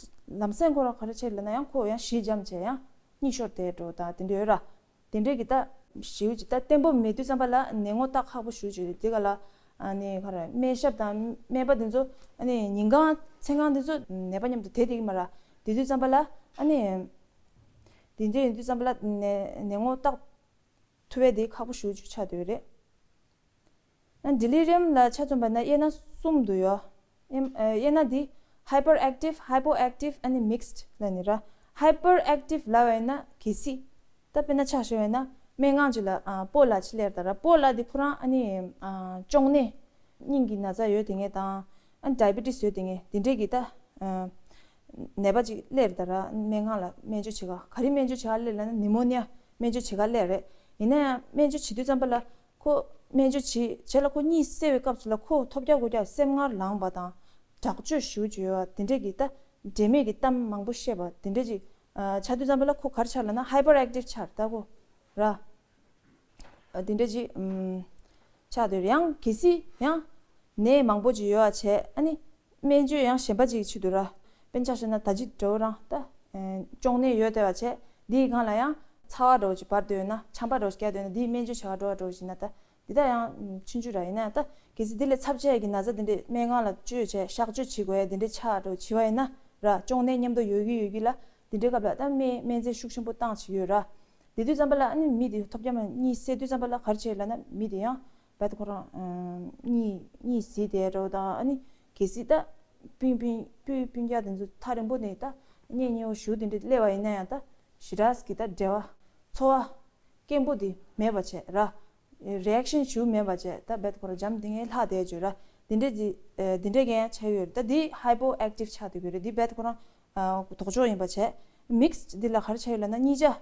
ལམ་སེང་ཁོ་རང་ག་རེ་བྱེད་ལབ་ན། ཡང་ཁོ་ཡང་གཞི་འཇམ་བྱས་ཡང་གཉིད་ཤོར་བསྡད་འགྲོ་ད་དེ་འདྲ་ཡོད་ར། དེ་འདྲས་ཀྱི་ད་ཞེའུ་ཅིག་ད་བརྟན་པོ་མེད་དུས་ཙམ་པ་ལ་ནད་ངོ་བཏགས་ཁག་པོ་ཞེའུ་ཅིག་རེད། དེ་ག་ལ་ཨ་ནི་ག་རེ་སྨན་ཞབས་དང་སྨན་པ་དེ་ཚོ་ཨ་ནི་ཉིན་གང་མཚན་གང་དེ་ཚོ་ནད་པ་མཉམ་དུ་བསྡད་བསྡད་ཀྱི་མ་རེད། དེ་དུས་ཙམ་པ་ལ་ཨ་ནི་དེ་འདྲས་ཡིན་དུས་ཙམ་པ་ལ་ནད་ནད་ངོ་བཏགས་ཐུབ་པ་དེ་ཁག་པོ་ཞེའུ་ཅིག་ཆགས་བསྡད་ཡོད་རེད། ཨ་delirium ལ་ཆ་མཚོན་པ་ན་དབྱེ་ན་གསུམ་འདུག་ཡོད། ཨེམ་ཨ་དབྱེ་ན་འདི་hyperactive, hypoactive ཨ་ནི་mixed ལབ་ནི་ར། hyperactive ལབ་པ་ཡིན་ན་གལ་སྲིད་ད་དཔེར་ན་ཆ་བཞག་པ་ཡིན་ན་སྨན་ཁང་ཅིག་ལ་ཨ་སྤོ་ལགས་ཅིག་སླེབས་ད་ར། སྤོ་ལགས་འདི་ཁོ་རང་ཨ་ནི་ཨ་གཅོང་ནད་སྙིང་གི་ན་ཚ་ཡོད་དེ་ངས་དང་ཨ་diabetes ཡོད་དེ་ངས་དེ་འདྲས་ཀྱི་ད་ཨ་ནད་པ་ཅིག་སླེབས་ད་ར། སྨན་ཁང་ལ་སྨན་བཅོས་བྱེད་ག་ག་རེ་སྨན་བཅོས་བྱེད་ག་སླེབས་ལབ་ན་pneumonia སྨན་བཅོས་བྱེད་ག་སླེབས་རེད། ཡིན་ན་ཡང་སྨན་བཅོས་བྱེད་དུས་ཙམ་པ་ལ་ཁོ་སྨན་བཅོས་བྱེད་བྱེད་ལ་ཁོ་གཉིད་སད་པའི་སྐབས་སུ་ལ་ཁོ་ཐོལ་རྒྱག་ཁོལ་རྒྱག་སེམས་ངར་ལངས་པ་དང་དྲག་སྤྱོད་ཞེའུ་ཅིག་ཡོད་པ་དེ་འདྲས་ཀྱི་ད་འབྲེལ་མེད་ཀྱི་གཏམ་མང་པོ་བཤད་པ་དེ་འདྲས་ཅིག་ཨ་ཆགས་དུས་ཙམ་པ་ལ་ཁོ་ག་རེ་ཆགས་ལབ་ན་hyperactive ཆགས་ད་ཁོ་ར། ཨ་དེ་འདྲས་ཅིག་ཨམ་ཆགས་དུས་ཡང་གལ་སྲིད་ཡང་ནད་མང་པོ་ཅིག་ཡོད་པ་བྱས་ཨ་ནི་སྨན་བཅོས་ཡང་གཞན་པ་ཅིག་བྱེད་དུས་ར། དཔེར་ན་ཆ་བཞག་ན་ད་ཅི་འདྲ་བོ་རང་ད་ཨ་གཅོང་ནད་ཡོད་བསྡད་པ་བྱས་འདིའི་སྒང་ལ་ཡང་ཚ་བ་འདྲ་བོ་ཅིག་འབར་བསྡད་ཡོད་ན་ཆམ་པ་འདྲ་བོ་ཅིག་བརྒྱབ་བསྡད་ཡོད་ན་འདིའི་སྨན་བཅོས་བྱ་བ་འགྲོ་བ་འདྲ་བོ་ཞིག་ན་ད་འདི་ད་ཡང་ཆུང་ཆུང་ར། ཡིན་ན་ད་གལ་སྲིད་འདི་ལས་ཚབས་ཆེ་གི་ན་ཚ་འདི་འདྲས་སྨན་ཁང་ལ་བཅོས་བྱས་གཤག་བཅོས་བྱེད་དགོས་ཡ་འདི་འདྲས་ཆགས་འགྲོ་བྱེད་པ་ཡིན་ན་ར། གཅོང་ནད་མཉམ་དུ་ཡོད་ཀྱི་ཡོད་ཀྱི་ལ་འདི་འདྲའི་སྐབས་ལ་ད་སྨན་སྨན་རྫས་ཤུགས་ཆེན་པོ་བཏང་བྱེད་ཀྱི་ཡོད་ར། དེ་དུས་ཙམ་པ་ལ་ཨ་ནི་མི་དེ་ཐོལ་རྒྱག་མ་གཉིད་སད་དུས་ཙམ་པ་ལ་ག་རེ་བྱེད་ལབ་ན་མི་དེ་ཡང་བད་ཁོ་རང་ཨ་གཉིད་གཉིད་སད་དེ་འདྲ་བོ་དང་ཨ་ནི་གལ་སྲིད་ད་སྤུན་སྤུན་སྤུན་སྤུན་ཀྱག་དེ་ཚོ་ཐག་རིང་པོ་ནས་ད་གཉེན་ཉེ་བོ་ཞེའུ་དེ་འདྲ་སླེབས་པ་ཡིན་ན་ཡང་ད་ཞེ་དྲག་གི་ད་འབྲེལ་བ་ཚོར་བ་སྐྱེན་པོ་དེ་མེད་པ་བྱས་ར། རི་ཨེག་ཤན་ཞེའུ་མེད་པ་བྱས་ད་བད་ཁོ་རང་འཇམ་ཐིང་ངེ་ལྷག་བསྡད་བྱས་ར། དེ་འདྲ་དེ་ཨ་དེ་འདྲ་གན་ཆགས་ཡོད་རེད། ད་དེ་ཧའི་པོ་ཨེག་ཊིབ་ཆགས་བསྡད་ཡོད་རེད། དེ་བད་ཁོ་རང་ཨ་ལྡོག་ཕྱོགས་ཡིན་པ་བྱས། མིག་སི་འདི་ལ་ག་རེ་ཆགས་ཡོད་ལབ་ན་གཉིས་ཆ།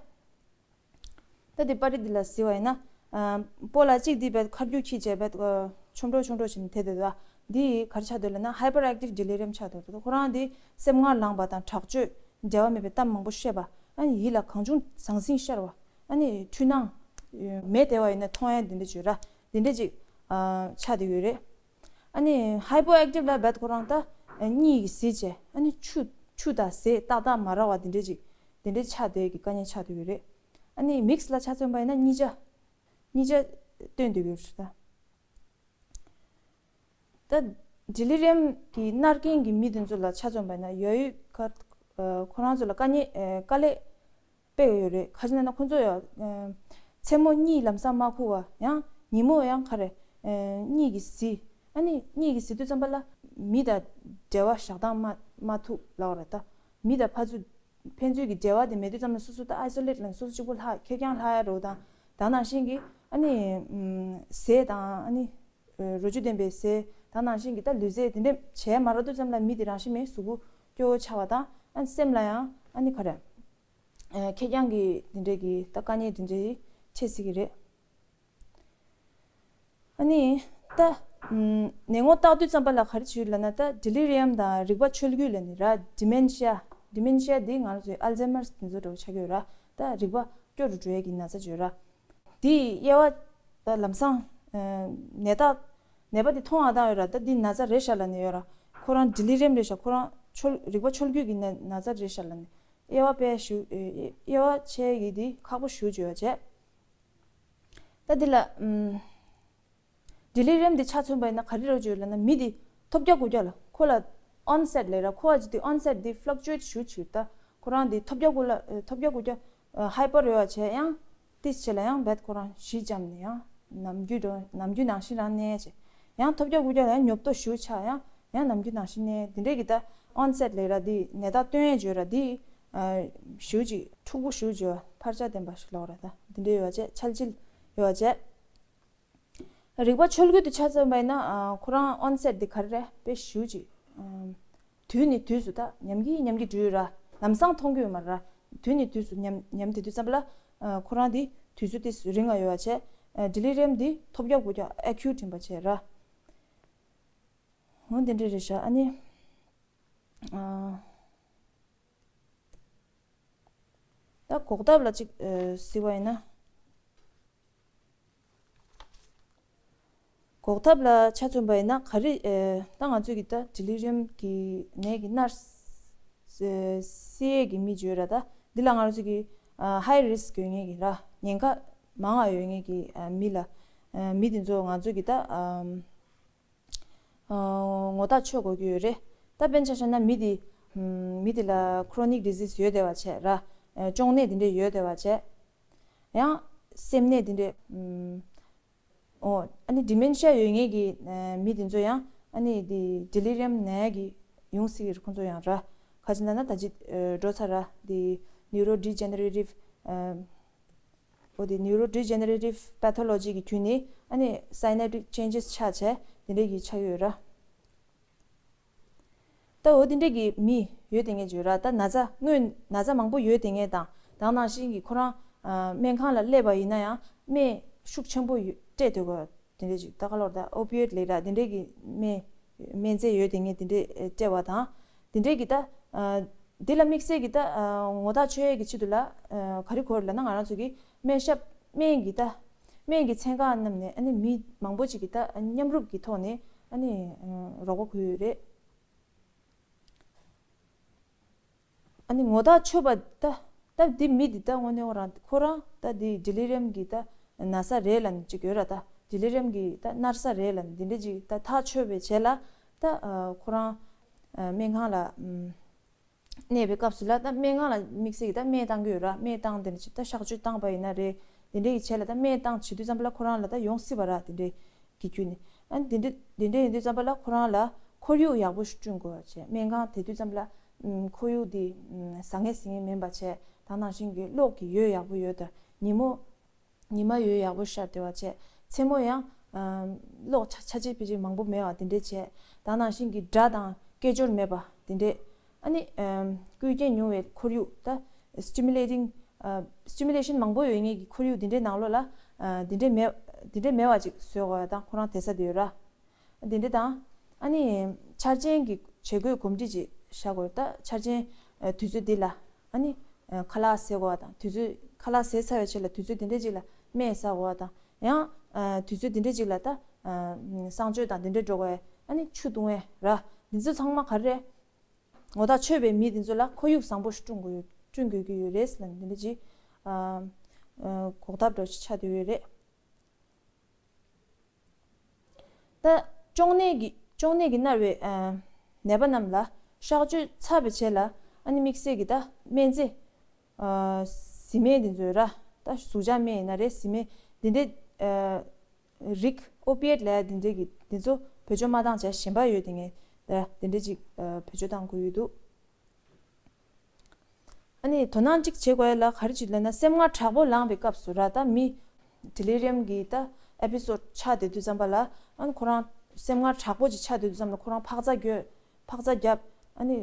ད་དེ་པར་རིས་འདི་ལ་གཟིགས་པ་ཡིན་ན། ཨ་སྤོ་ལགས་གཅིག་འདི་བད་ཁ་རྒྱུག་ཁྱི་བྱས་བད་ཨ་ཆོམ་འགྲོ་ཆོམ་འགྲོ་བྱས་ནས་དེ་དེ་ད་འདི་ག་རེ་ཆགས་འདུག་ལབ་ན་ཧའི་པར་ཨེག་ཊིབ་ཌི་ལི་རི་ཡམ་ཆགས་འདུག་ཁོ་རང་འདི་སེམས་ངར་ལངས་པ་དང་དྲག་སྤྱོད་འབྲེལ་བ་མེད་པའི་གཏམ་མང་པོ་བཤད་པ། ཨ་ནི་ཡིད་ལ་གང་བྱུང་ཟང་ཟིང་ཤར་བ། ཨ་ནི་འཁྲུལ་སྣང་མེད་བསྡད་པ་ཡིན་ན་མཐོང་ཡ་འདི་འདྲ་བྱོས་ར། འདི་འདྲ་ཅིག་ཨ་ཆགས་བསྡད་ཡོད་རེད། ཨ་ནི་ཧའི་པོ་ཨེག་ཊིབ་ལ་བད་ཁོ་རང་ད་གཉིད་ཀྱི་ཟིལ་བྱས་ཨ་ནི་ཆུ་ཆུ་དང་ཟས་ཏག་ཏག་མ་རག་པ་འདི་འདྲ་ཅིག་འདི་འདྲ་ཆགས་བསྡད་ཀྱི་དཀའ་ངལ་ཆགས་བསྡད་ཡོད་རེད། ཨ་ནི་མིག་སི་ལ་ཆ་མཚོན་པ་ཡིན་ན་གཉིས་ཆ་གཉིས་ཆ་སྟོན་བསྡད་ཡོད་རེད་ད། ད་ཌི་ལི་རི་ཡམ་གྱི་མནར་མཁན་གྱི་མི་དེ་ཚོ་ལ་ཆ་མཚོན་པ་ཡིན་ན་ཡ་ཡུལ་ཁ་ཁོ་རང་ཚོ་ལ་དཀའ་ངལ་དཀའ་ལས་དཔེ་ཡོད་རེད། ག་ཅི་ན་ན་ཁོ་ཚོ་ཡ་ མཚན་མོ་གཉིད་ལམ་སང་མ་ཁུག་པ། ཡང་ཉིན་མོ་ཡང་ག་རེ། ཨ། གཉིད་ཀྱིས་བཟི། ཨ་ནི་གཉིད་ཀྱིས་བཟི་དུས་ཙམ་པ་ལ་མི་དང་འབྲེལ་བ་བཞག་སྟངས་མ་མ་ཐུབ་ལབ་པ་རེད་ད། མི་དང་ཕར་ཚུར་ཕན་ཚུན་གྱི་འབྲེལ་བ་དེ་མེད་དུས་ཙམ་ལ་སོ་སོ་ད་ཨའི་སོ་ལེཊ་ལ་སོ་སོ་གཅིག་པུ་ལྷག་ཁེར་རྐྱང་ལྷག་ཡ་རེད་དང་། ད་ནང་བཞིན་གྱི་ཨ་ནི་ཟས་དང་ཨ་ནི་རོ་བཅུད་ལྡན་པའི་ཟས་ད་ནང་བཞིན་གྱི་ད་ལུས་རྩལ་དེ་འདྲ་བྱས་མ་རག་དུས་ཙམ་ལ་མི་དེ་རང་བཞིན་མེད་གཟུགས་པོ་སྐྱོ་བོ་ཆགས་པ་དང་། ཨ་ནི་སེམས་ལ་ཡང་ཨ་ནི་ག་རེ། ཁེར་རྐྱང་གི་དེ་འདྲས་ཀྱི་ད་དཀའ་ངལ་དེ་འདྲས་འཕྲད་སྲིད་ཀྱི་རེད། ཨ་ནི་ད་ནད་ངོ་བརྟག་དུས་ཙམ་པ་ལ་ག་རེ་བྱེད་ལབ་ན། ད་ཌེ་ལི་རི་ཡམ་དང་རིག་པ་འཆོལ་རྒྱུ་ལབ་ནི་ར། ཌི་མེན་ཤི་ཡ། ཌི་མེན་ཤི་ཡ་འདི་ང་ཚོའི་ཨལ་ཛའི་མར་དེ་ཚོ་འདྲ་བོ་ཆགས་ཀྱི་ཡོད་ར། ད་རིག་པ་སྐྱོ་རུ་འགྲོ་ཡས་ཀྱི་ན་ཚ་བརྗོད་ར། དེའི་དབྱེ་བ་ད་ལམ་སང་ནད་རྟགས། ནད་པ་དེ་མཐོང་བ་དང་ཡོད་ར། ད་འདི་ན་ཚ་རེད་ཤག་ལབ་ནི་ཡོད་ར། ཁོ་རང་ཌེ་ལི་རི་ཡམ་རེད་ཤག་ཁོ་རང་འཆོལ་རིག་པ་འཆོལ་རྒྱུ་གི་ན་ན་ཚ་རེད་ཤག་ལབ་ནི། དབྱེ་བ་དཔེ་ཞུ། དབྱེ་བ་ཕྱེ་ཡི་འདི་ཁག་པོ་ཞུ་བརྗོད་པ་བྱས། ད་འདི་ལ་ཨམ། ཌེ་ལི་རི་ཡམ་འདི་ཆ་མཚོན་པ་ཡིན་ན་ག་རེ་རེད་བརྗོད་ལབ་ན། མི་འདི་ཐོལ་རྒྱག་རྒུད་རྒྱག་ལ་ཁོ་ལ་ཨོན་སེཊ་ལབ་ར། ཁོ་བ་ཅིག་འདི་ཨོན་སེཊ་འདི་ཕླག་ཅུ་ཨེ་ཊི་ཞུ་ཅིག་ད་ཁོ་རང་འདི་ཐོལ་རྒྱག་རྒུད་ལ་ཐོལ་རྒྱག་རྒུད་རྒྱག་ཧའི་པར་ཡོད་པ་བྱས། ཡང་ཏིས་བྱས་ལ་ཡང་བད་ཁོ་རང་གཞི་འཇམ་ནས་ཡང་ནམ་རྒྱུན་འགྲོ་ནམ་རྒྱུན་ནང་བཞིན་རང་གནས་བྱས། ཡང་ཐོལ་རྒྱག་རྒུད་རྒྱག་ལ་ཡང་ཉོབ་ཏོ་ཞུ་ཆགས། ཡང་ཡང་ནམ་རྒྱུན་ནང་བཞིན་གནས། འདི་འདྲས་ཀྱི་ད་ཨོན་སེཊ་ལབ་ར། འདི་ནད་རྟགས་སྟོན་ཡས་བརྗོད་ར། འདི་ཞུ་ཅིག་འཁྲུག་པོ་ཞུ་བརྗོད་འཕར་ཆག་ལྡན་པ་ཞིག་ལབ་ར། ད་འདི་འདྲས་ཡོད་པ་བྱས། འཆལ་ཆིལ་ཡོད་པ་བྱས། རིག་པ་འཆོལ་རྒྱུ་དེ་ཆ་མཚོན་པ་ཡིན་ན། ཁོ་རང་ཨོན་སེཊ་དེ་ག་རེ་རེད་དཔེ་ཞུ་ཅིག་དུས་ནས་དུས་སུ་ད་ཉམས་ཀྱིས་ཉམས་ཀྱིས་འགྲོ་ཡོད་ར། ལམ་སང་མཐོང་གི་ཡོད་མ་རེད་ར། དུས་ནས་དུས་སུ་ཉམས་ཉམས་དེ་དུས་ཙམ་པ་ལ་ཁོ་རང་དེ་དུས་ཚོད་དེ་རིང་ང་ཡོད་པ་བྱས། ཌེ་ལི་རི་ཡམ་དེ་ཐོལ་རྒྱག་རྒུད་རྒྱག་ཨེ་ཁྱུ་ཊི་ཡིན་པ་བྱས་ར། འོ་དེ་འདྲས་རེད་ཤག་ཨ་ནི། ཨ། ད་འགོག་ཐབས་ལ་ཅིག་ཨ་གཟིགས་པ་ཡིན་ན། འགོག་ཐབས་ལ་ཆ་མཚོན་པ་ཡིན་ན་ག་རེ། ཨ། ད་ང་ཚོས་ཀྱི་ད་ཌེ་ལི་རི་ཡམ་གྱི་ནད་ཀྱི་མནར་ས་སེལ་ཡས་ཀྱི་མི་བརྗོད་ར། ད་འདི་ལ་ང་ཚོས་ཀྱི་ཨ་ཧའི་རི་སི་ཀི་ཡོད་མཁན་གྱི་ར། ཉེན་ཁ་མང་བ་ཡོད་མཁན་གྱི་ཨ་མི་ལ། ཨ་མི་དེ་ཚོ་ང་ཚོས་ཀྱི་ད་ཨ། ཨ། ངོ་ཐག་ཆོད་དགོས་ཀྱི་ཡོད་རེད། ད་དཔེར་ན་ཆ་བཞག་ན་མི་དེ། ཨམ། མི་དེ་ལ་ཁོ་རོ་ནིག་ཌི་ཟིས་ཡོད་བསྡད་པ་བྱས་ར། ཨ། གཅོང་ནད་དེ་འདྲས་ཡོད་བསྡད་པ་བྱས། ཡང་སེམས་ནད་དེ་འདྲས། ཨམ། འོ། ཨ་ནི་ཌི་མེན་ཤི་ཡ་ཡོད་མཁན་གྱི་ཨ་མི་དེ་ཚོ་ཡང་ཨ་ནི་དེ་ཌེ་ལི་རི་ཡམ་ན་ཡ་གི་ཡོང་སྲིད་ཀྱི་རེད། ཁོང་ཚོ་ཡང་ར། ག་ཅི་ལབ་ན་ད་ཅི་ཨ་འགྲོ་ཚར་ར། དེ་ནིའུ་རོ་ཌི་ཇེ་ནེ་རེ་ཊིབ། ཨ། འོ་དེ་ནིའུ་རོ་ཌི་ཇེ་ནེ་རེ་ཊིབ་པེ་ཐོ་ལོ་ཇི་གི་བརྒྱུད་ནས་ཨ་ནི་སའི་ནེ་ཊིག་ཅེན་ཇེས་ཆགས་བྱས་དེ་འདྲས་ཀྱི་ཆགས་ཡོད་ར། ད་འོ་དེ་འདྲས་ཀྱི་མི་ཡོད་བསྡད་མཁན་ཅིག་ཡོད་ར། ད་ན་ཚ་སྔོན་ན་ཚ་མང་པོ་ཡོད་བསྡད་མཁན་དང་། ད་ནང་བཞིན་གྱི་ཁོ་རང་ཨ་སྨན་ཁང་ལ་སླེབས་པ་ཡིན་ན་ཡང་སྨན་ཤུགས་ཆེན་པོ་ཡོད་སྤྲད་སྡོད་དགོས། དེ་འདྲས་ཅིག་ད་ག་ལོར་ད་ཨོ་པི་ཡོད་ལབ་ར། དེ་འདྲས་ཀྱི་སྨན་སྨན་རྫས་ཡོད་བསྡད་མཁན་དེ་འདྲས་སྤྲད་པ་དང་། དེ་འདྲས་ཀྱི་ད་ཨ་འདི་ལ་དམིགས་བསལ་གྱི་ད་ཨ་ངོ་ཐག་ཆོད་ཡས་ཀྱི་ཆེད་དུ་ལ་ཨ་ག་རེ་དགོས་རེད་ལབ་ན། ང་རང་ཚོ་གི་སྨན་ཞབས་སྨན་གྱི་ད་སྨན་གྱི་ཚན་ཁག་རྣམས་ནས་ཨ་ནི་མི་མང་པོ་ཅིག་གི་ད་མཉམ་རུབ་ཀྱི་ཐོག་ནས་ཨ་ནི་ཨ་རོགས་པ་དགོས་ཡོད་རེད། ཨ་ནི་ངོ་ཐག་ཆོད་པ་ད་ད་འདི་མི་འདི་ད་དངོས་གནས་ཁོ་རང་ཁོ་རང་ད་འདི་ཌེ་ལི་རི་ཡམ་གྱི་ད་ན་ས་རེད་ལབ་ནས་ཅིག་ཡོད་ར། ད་ཌེ་ལི་རི་ཡམ་གྱི་ད་མནར་ས་རེད་ལབ་ནས་འདི་འདྲ་ཅིག་ད་ཐག་ཆོད་པའི་རྗེས་ལ་ད་ཨ་ཁོ་རང་ཨ་སྨན་ཁང་ལ་ཨམ་གནས་པའི་སྐབས་སུ་ལ་ད་སྨན་ཁང་ལ་དམིགས་བསལ་གྱི་ད་སྨན་བཏང་གི་ཡོད་ར། སྨན་བཏང་དེ་འདྲ་ཅིག་ད་གཤག་བཅོས་བཏང་པ་ཡིན་ན་རེད། དེ་འདྲ་གི་རྗེས་ལ་ད་སྨན་བཏང་བྱེད་དུས་ཙམ་པ་ལ་ཁོ་རང་ལ་ད་ཡོང་སྲིད་པ་ར། དེ་འདྲ་གི་བརྒྱུད་ནས་ཨ་ནི་དེ་འདྲ་དེ་འདྲ་ཡིན་དུས་ཙམ་པ་ལ་ཁོ་རང་ལ་ཁོར་ཡུག་ཡག་པོ་ཞིག་བསྐྲུན་དགོས་པ་བྱས། སྨན་ཁང་དེ་དུས་ཙམ་པ་ལ་ཨམ་ཁོར་ཡུག་དེ་ཨམ་ཟ་ངེས་ཟིང་ངེས་མིན་པ་བྱས། ད་ནང་བཞིན་གྱི་གློག་གི་འོད་ཡག་པོ་ཡོད་དང་། ཉིན་མོ་ཉི་མ་འོད་ཡག་པོ་ཤར་བསྡད་པ་བྱས། མཚན་མོ་ཡང་ཨམ་གློག་ཆ་ཆ་ཆེ་ཕལ་ཆེར་མང་པོ་མེད་པ་དེ་འདྲས་བྱས། ད་ནང་བཞིན་གྱི་སྒྲ་དང་སྐད་ཅོར་མེད་པ་དེ་འདྲས། ཨ་ནི་ཨམ་སྐུལ་རྐྱེན་ཉུང་བའི་ཁོར་ཡུག་ད་སི་ཊི་མུ་ལེ་ཊིང་ཨ་སི་ཊི་མུ་ལེ་ཤན་མང་པོ་ཡོད་མཁན་གྱི་ཁོར་ཡུག་དེ་འདྲའི་ནང་ལོགས་ལ་ཨ་དེ་འདྲའི་མེད་དེ་འདྲའི་མེད་པ་ཅིག་བཟོ་དགོས་ཡ་དང་། ཁོ་རང་བསྡད་ས་དེ་ཡོད་ར། དེ་འདྲ་དང་། ཨ་ནི་འཆར་ཅན་གྱི་བྱེད་སྒོའི་གོམས་འདྲིས་ཅིག་བཞག་དགོས། ད་འཆར་ཅན་ཨ་དུས་ཚོད་འདི་ལ་ཨ་ནི་ཨ་ཁ་ལག་ཟས་དགོས་པ་དང་། དུས་ཚོད་ཁ་ལག་ཟས་ཚར་བའི་རྗེས་ལ་དུས་ཚོད་དེ་འདྲ་ཅིག་ལ་སྨན་ཟ་དགོས་པ་དང་། ཡང་ཨ་དུས་ཚོད་དེ་འདྲ་ཅིག་ལ་ད་ཨ་གསང་སྤྱོད་དང་དེ་འདྲ་འགྲོ་དགོས་པ། ཨ་ནི་ཆུ་བཏུང་བ་ར། འདི་ཚོ་ཚང་མ་ག་རེ་རེད། ངོ་ཐག་ཆོད་པའི་མི་དེ་ཚོ་ལ་ཁོར་ཡུག་བཟང་པོ་ཞིག་བསྐྲུན་དགོས་ཡོད་བསྐྲུན་དགོས་ཀྱི་ཡོད་རེད་ཟེར་ནས་འདི་འདྲ་ཅིག་ཨ་ཨ་འགོག་ཐབས་འདྲ་ཞིག་ཆགས་བསྡད་ཡོད་རེད། ད་གཅོང་ནད་ཀྱི་གཅོང་ནད་ཀྱིས་མནར་བའི་ཨ་ནད་པ་རྣམས་ལ་གཤག་བཅོས་ཚར་བའི་རྗེས་ལ་ཨ་ནི་དམིགས་བསལ་གྱི་ད་སྨན་རྫས་ཨ་བཟི་སྨན་དེ་ཚོ་ར། ད་ཟུག་གཅོག་སྨན་ཡིན་ན་རེད། བཟི་སྨན་འདི་འདྲའི་རིགས་ཨོ་པི་ཡེད་ལབ་ཡ་འདི་འདྲའི་གི་འདི་ཚོ་བེད་སྤྱོད་མ་བཏང་བྱས་གཞན་པ་ཡོད། དེ་ངས་ད་འདི་འདྲའི་ཅིག་བེད་སྤྱོད་བཏང་དགོས་ཡོད་འདུག་ཨ་ནི་དོ་སྣང་གཅིག་བྱེད་དགོས་ཡ་ལ་ག་རེ་ཅིག་ལབ་ན། སེམས་ཁམས་དྲག་པོ་ལངས་པའི་སྐབས་སུ་ར། ད་མི་ཌེ་ལི་རི་ཡམ་གི་ད་ཨེ་པི་སོ་ཌི་ཆགས་བསྡད་དུས་ཙམ་པ་ལ། ཨ་ནི་ཁོ་རང་སེམས་ཁམས་དྲག་པོ་ཅིག་ཆགས་བསྡད་དུས་ཙམ་ལ་ཁོ་རང་འཕག་འཚག་རྒྱོབ། འཕག་འཚག་རྒྱབ། ཨ་ནི་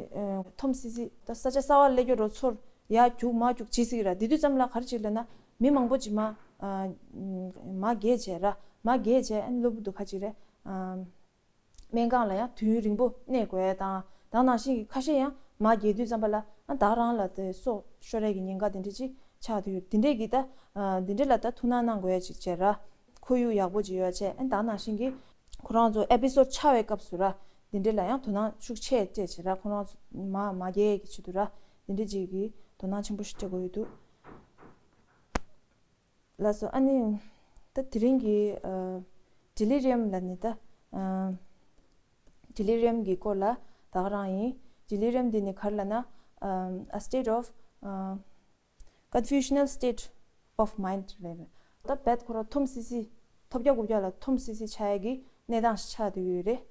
འཐོམ་སི་སི། ད་ས་ཆ་གསར་པ་སླེབས་རྒྱུ་རོ་ཚོར་ཡ་རྒྱུག་མ་རྒྱུག་བྱེད་སྲིད་ར། དེ་དུས་ཙམ་ལ་ག་རེ་ཅིག་ལབ་ན། མི་མང་པོ་ཅིག་མ་མ་རྒྱས་བྱས་ར། མ་རྒྱས་བྱས། ཨ་ནི་གློ་བུར་དུ་ཁ་ཅིག་རེད། སྨན་ཁང་ལ་ཡང་དུས་ཡུན་རིང་པོ་གནས་དགོས་ཡ་དང་། དེ་ནང་བཞིན་གྱི་ཁ་ཤས་ཡང་མ་རྒྱས་དུས་ཙམ་པ་ལ། ཨ་ད་རང་ལ་དེ་སྲོག་ཤོར་ཡ་གི་ཉེན་ཁ་དེ་འདྲ་ཅིག་ཆགས་བསྡད་ཡོད། དེ་འདྲས་ཀྱི་ད་དེ་འདྲས་ལ་ད་ཐུགས་སྣང་གནང་དགོས་ཡ་ཅིག་བྱས་ར། ཁོར་ཡུག་ཡག་པོ་ཅིག་ཡོད་བྱས། ཨ་ད་ནང་བཞིན་གྱི་ཁོ་རང་ཚོ་ཨེ་པི་སོ་ཌི་ཆགས་པའི་སྐབས་སུ་ར། དེ་འདྲས་ལ་ཡང་དོ་སྣང་ཤུགས་ཆེ་སྤྲད་བྱས་ར། ཁོ་རང་ཚོ་མ་མ་རྒྱས་ཀྱི་ཆེད་དུ་ར། དེ་འདྲས་ཅིག་གི་དོ་སྣང་ཆེན་པོ་ཞིག་སྤྲད་དགོས་ཡོད་འདུག་ལགས་སོ། ཨ་ནི་ད་དེ་རིང་གི་ཨ་ཌེ་ལི་རི་ཡམ་ལ་ནི་ད་ཨ་ཌེ་ལི་རི་ཡམ་གྱི་སྐོར་ལ་ད་ག་རང་ཡིན། ཌེ་ལི་རི་ཡམ་འདི་ནི་ག་རེ་ལབ་ན། ཨ་a state of ཨ་confusional state of mind རེད། ད་རྦད་ཁོ་རང་འཐོམ་སི་སི། ཐོལ་རྒྱག་རྐུབ་བཀྱག་ལ་འཐོམ་སི་སི་ཆགས་ཡ་གི་གནས་སྟངས་ཤིག་ཆགས་བསྡད་ཡོད་རེད།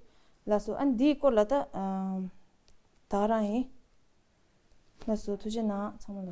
ལགས་སོ། ཨ་ནི་འདིའི་སྐོར་ལ་ད་ཨ་ད་ག་རང་ཡིན། ལགས་སོ། ཐུགས་རྗེ་གནང་ཚང་མ་ལ།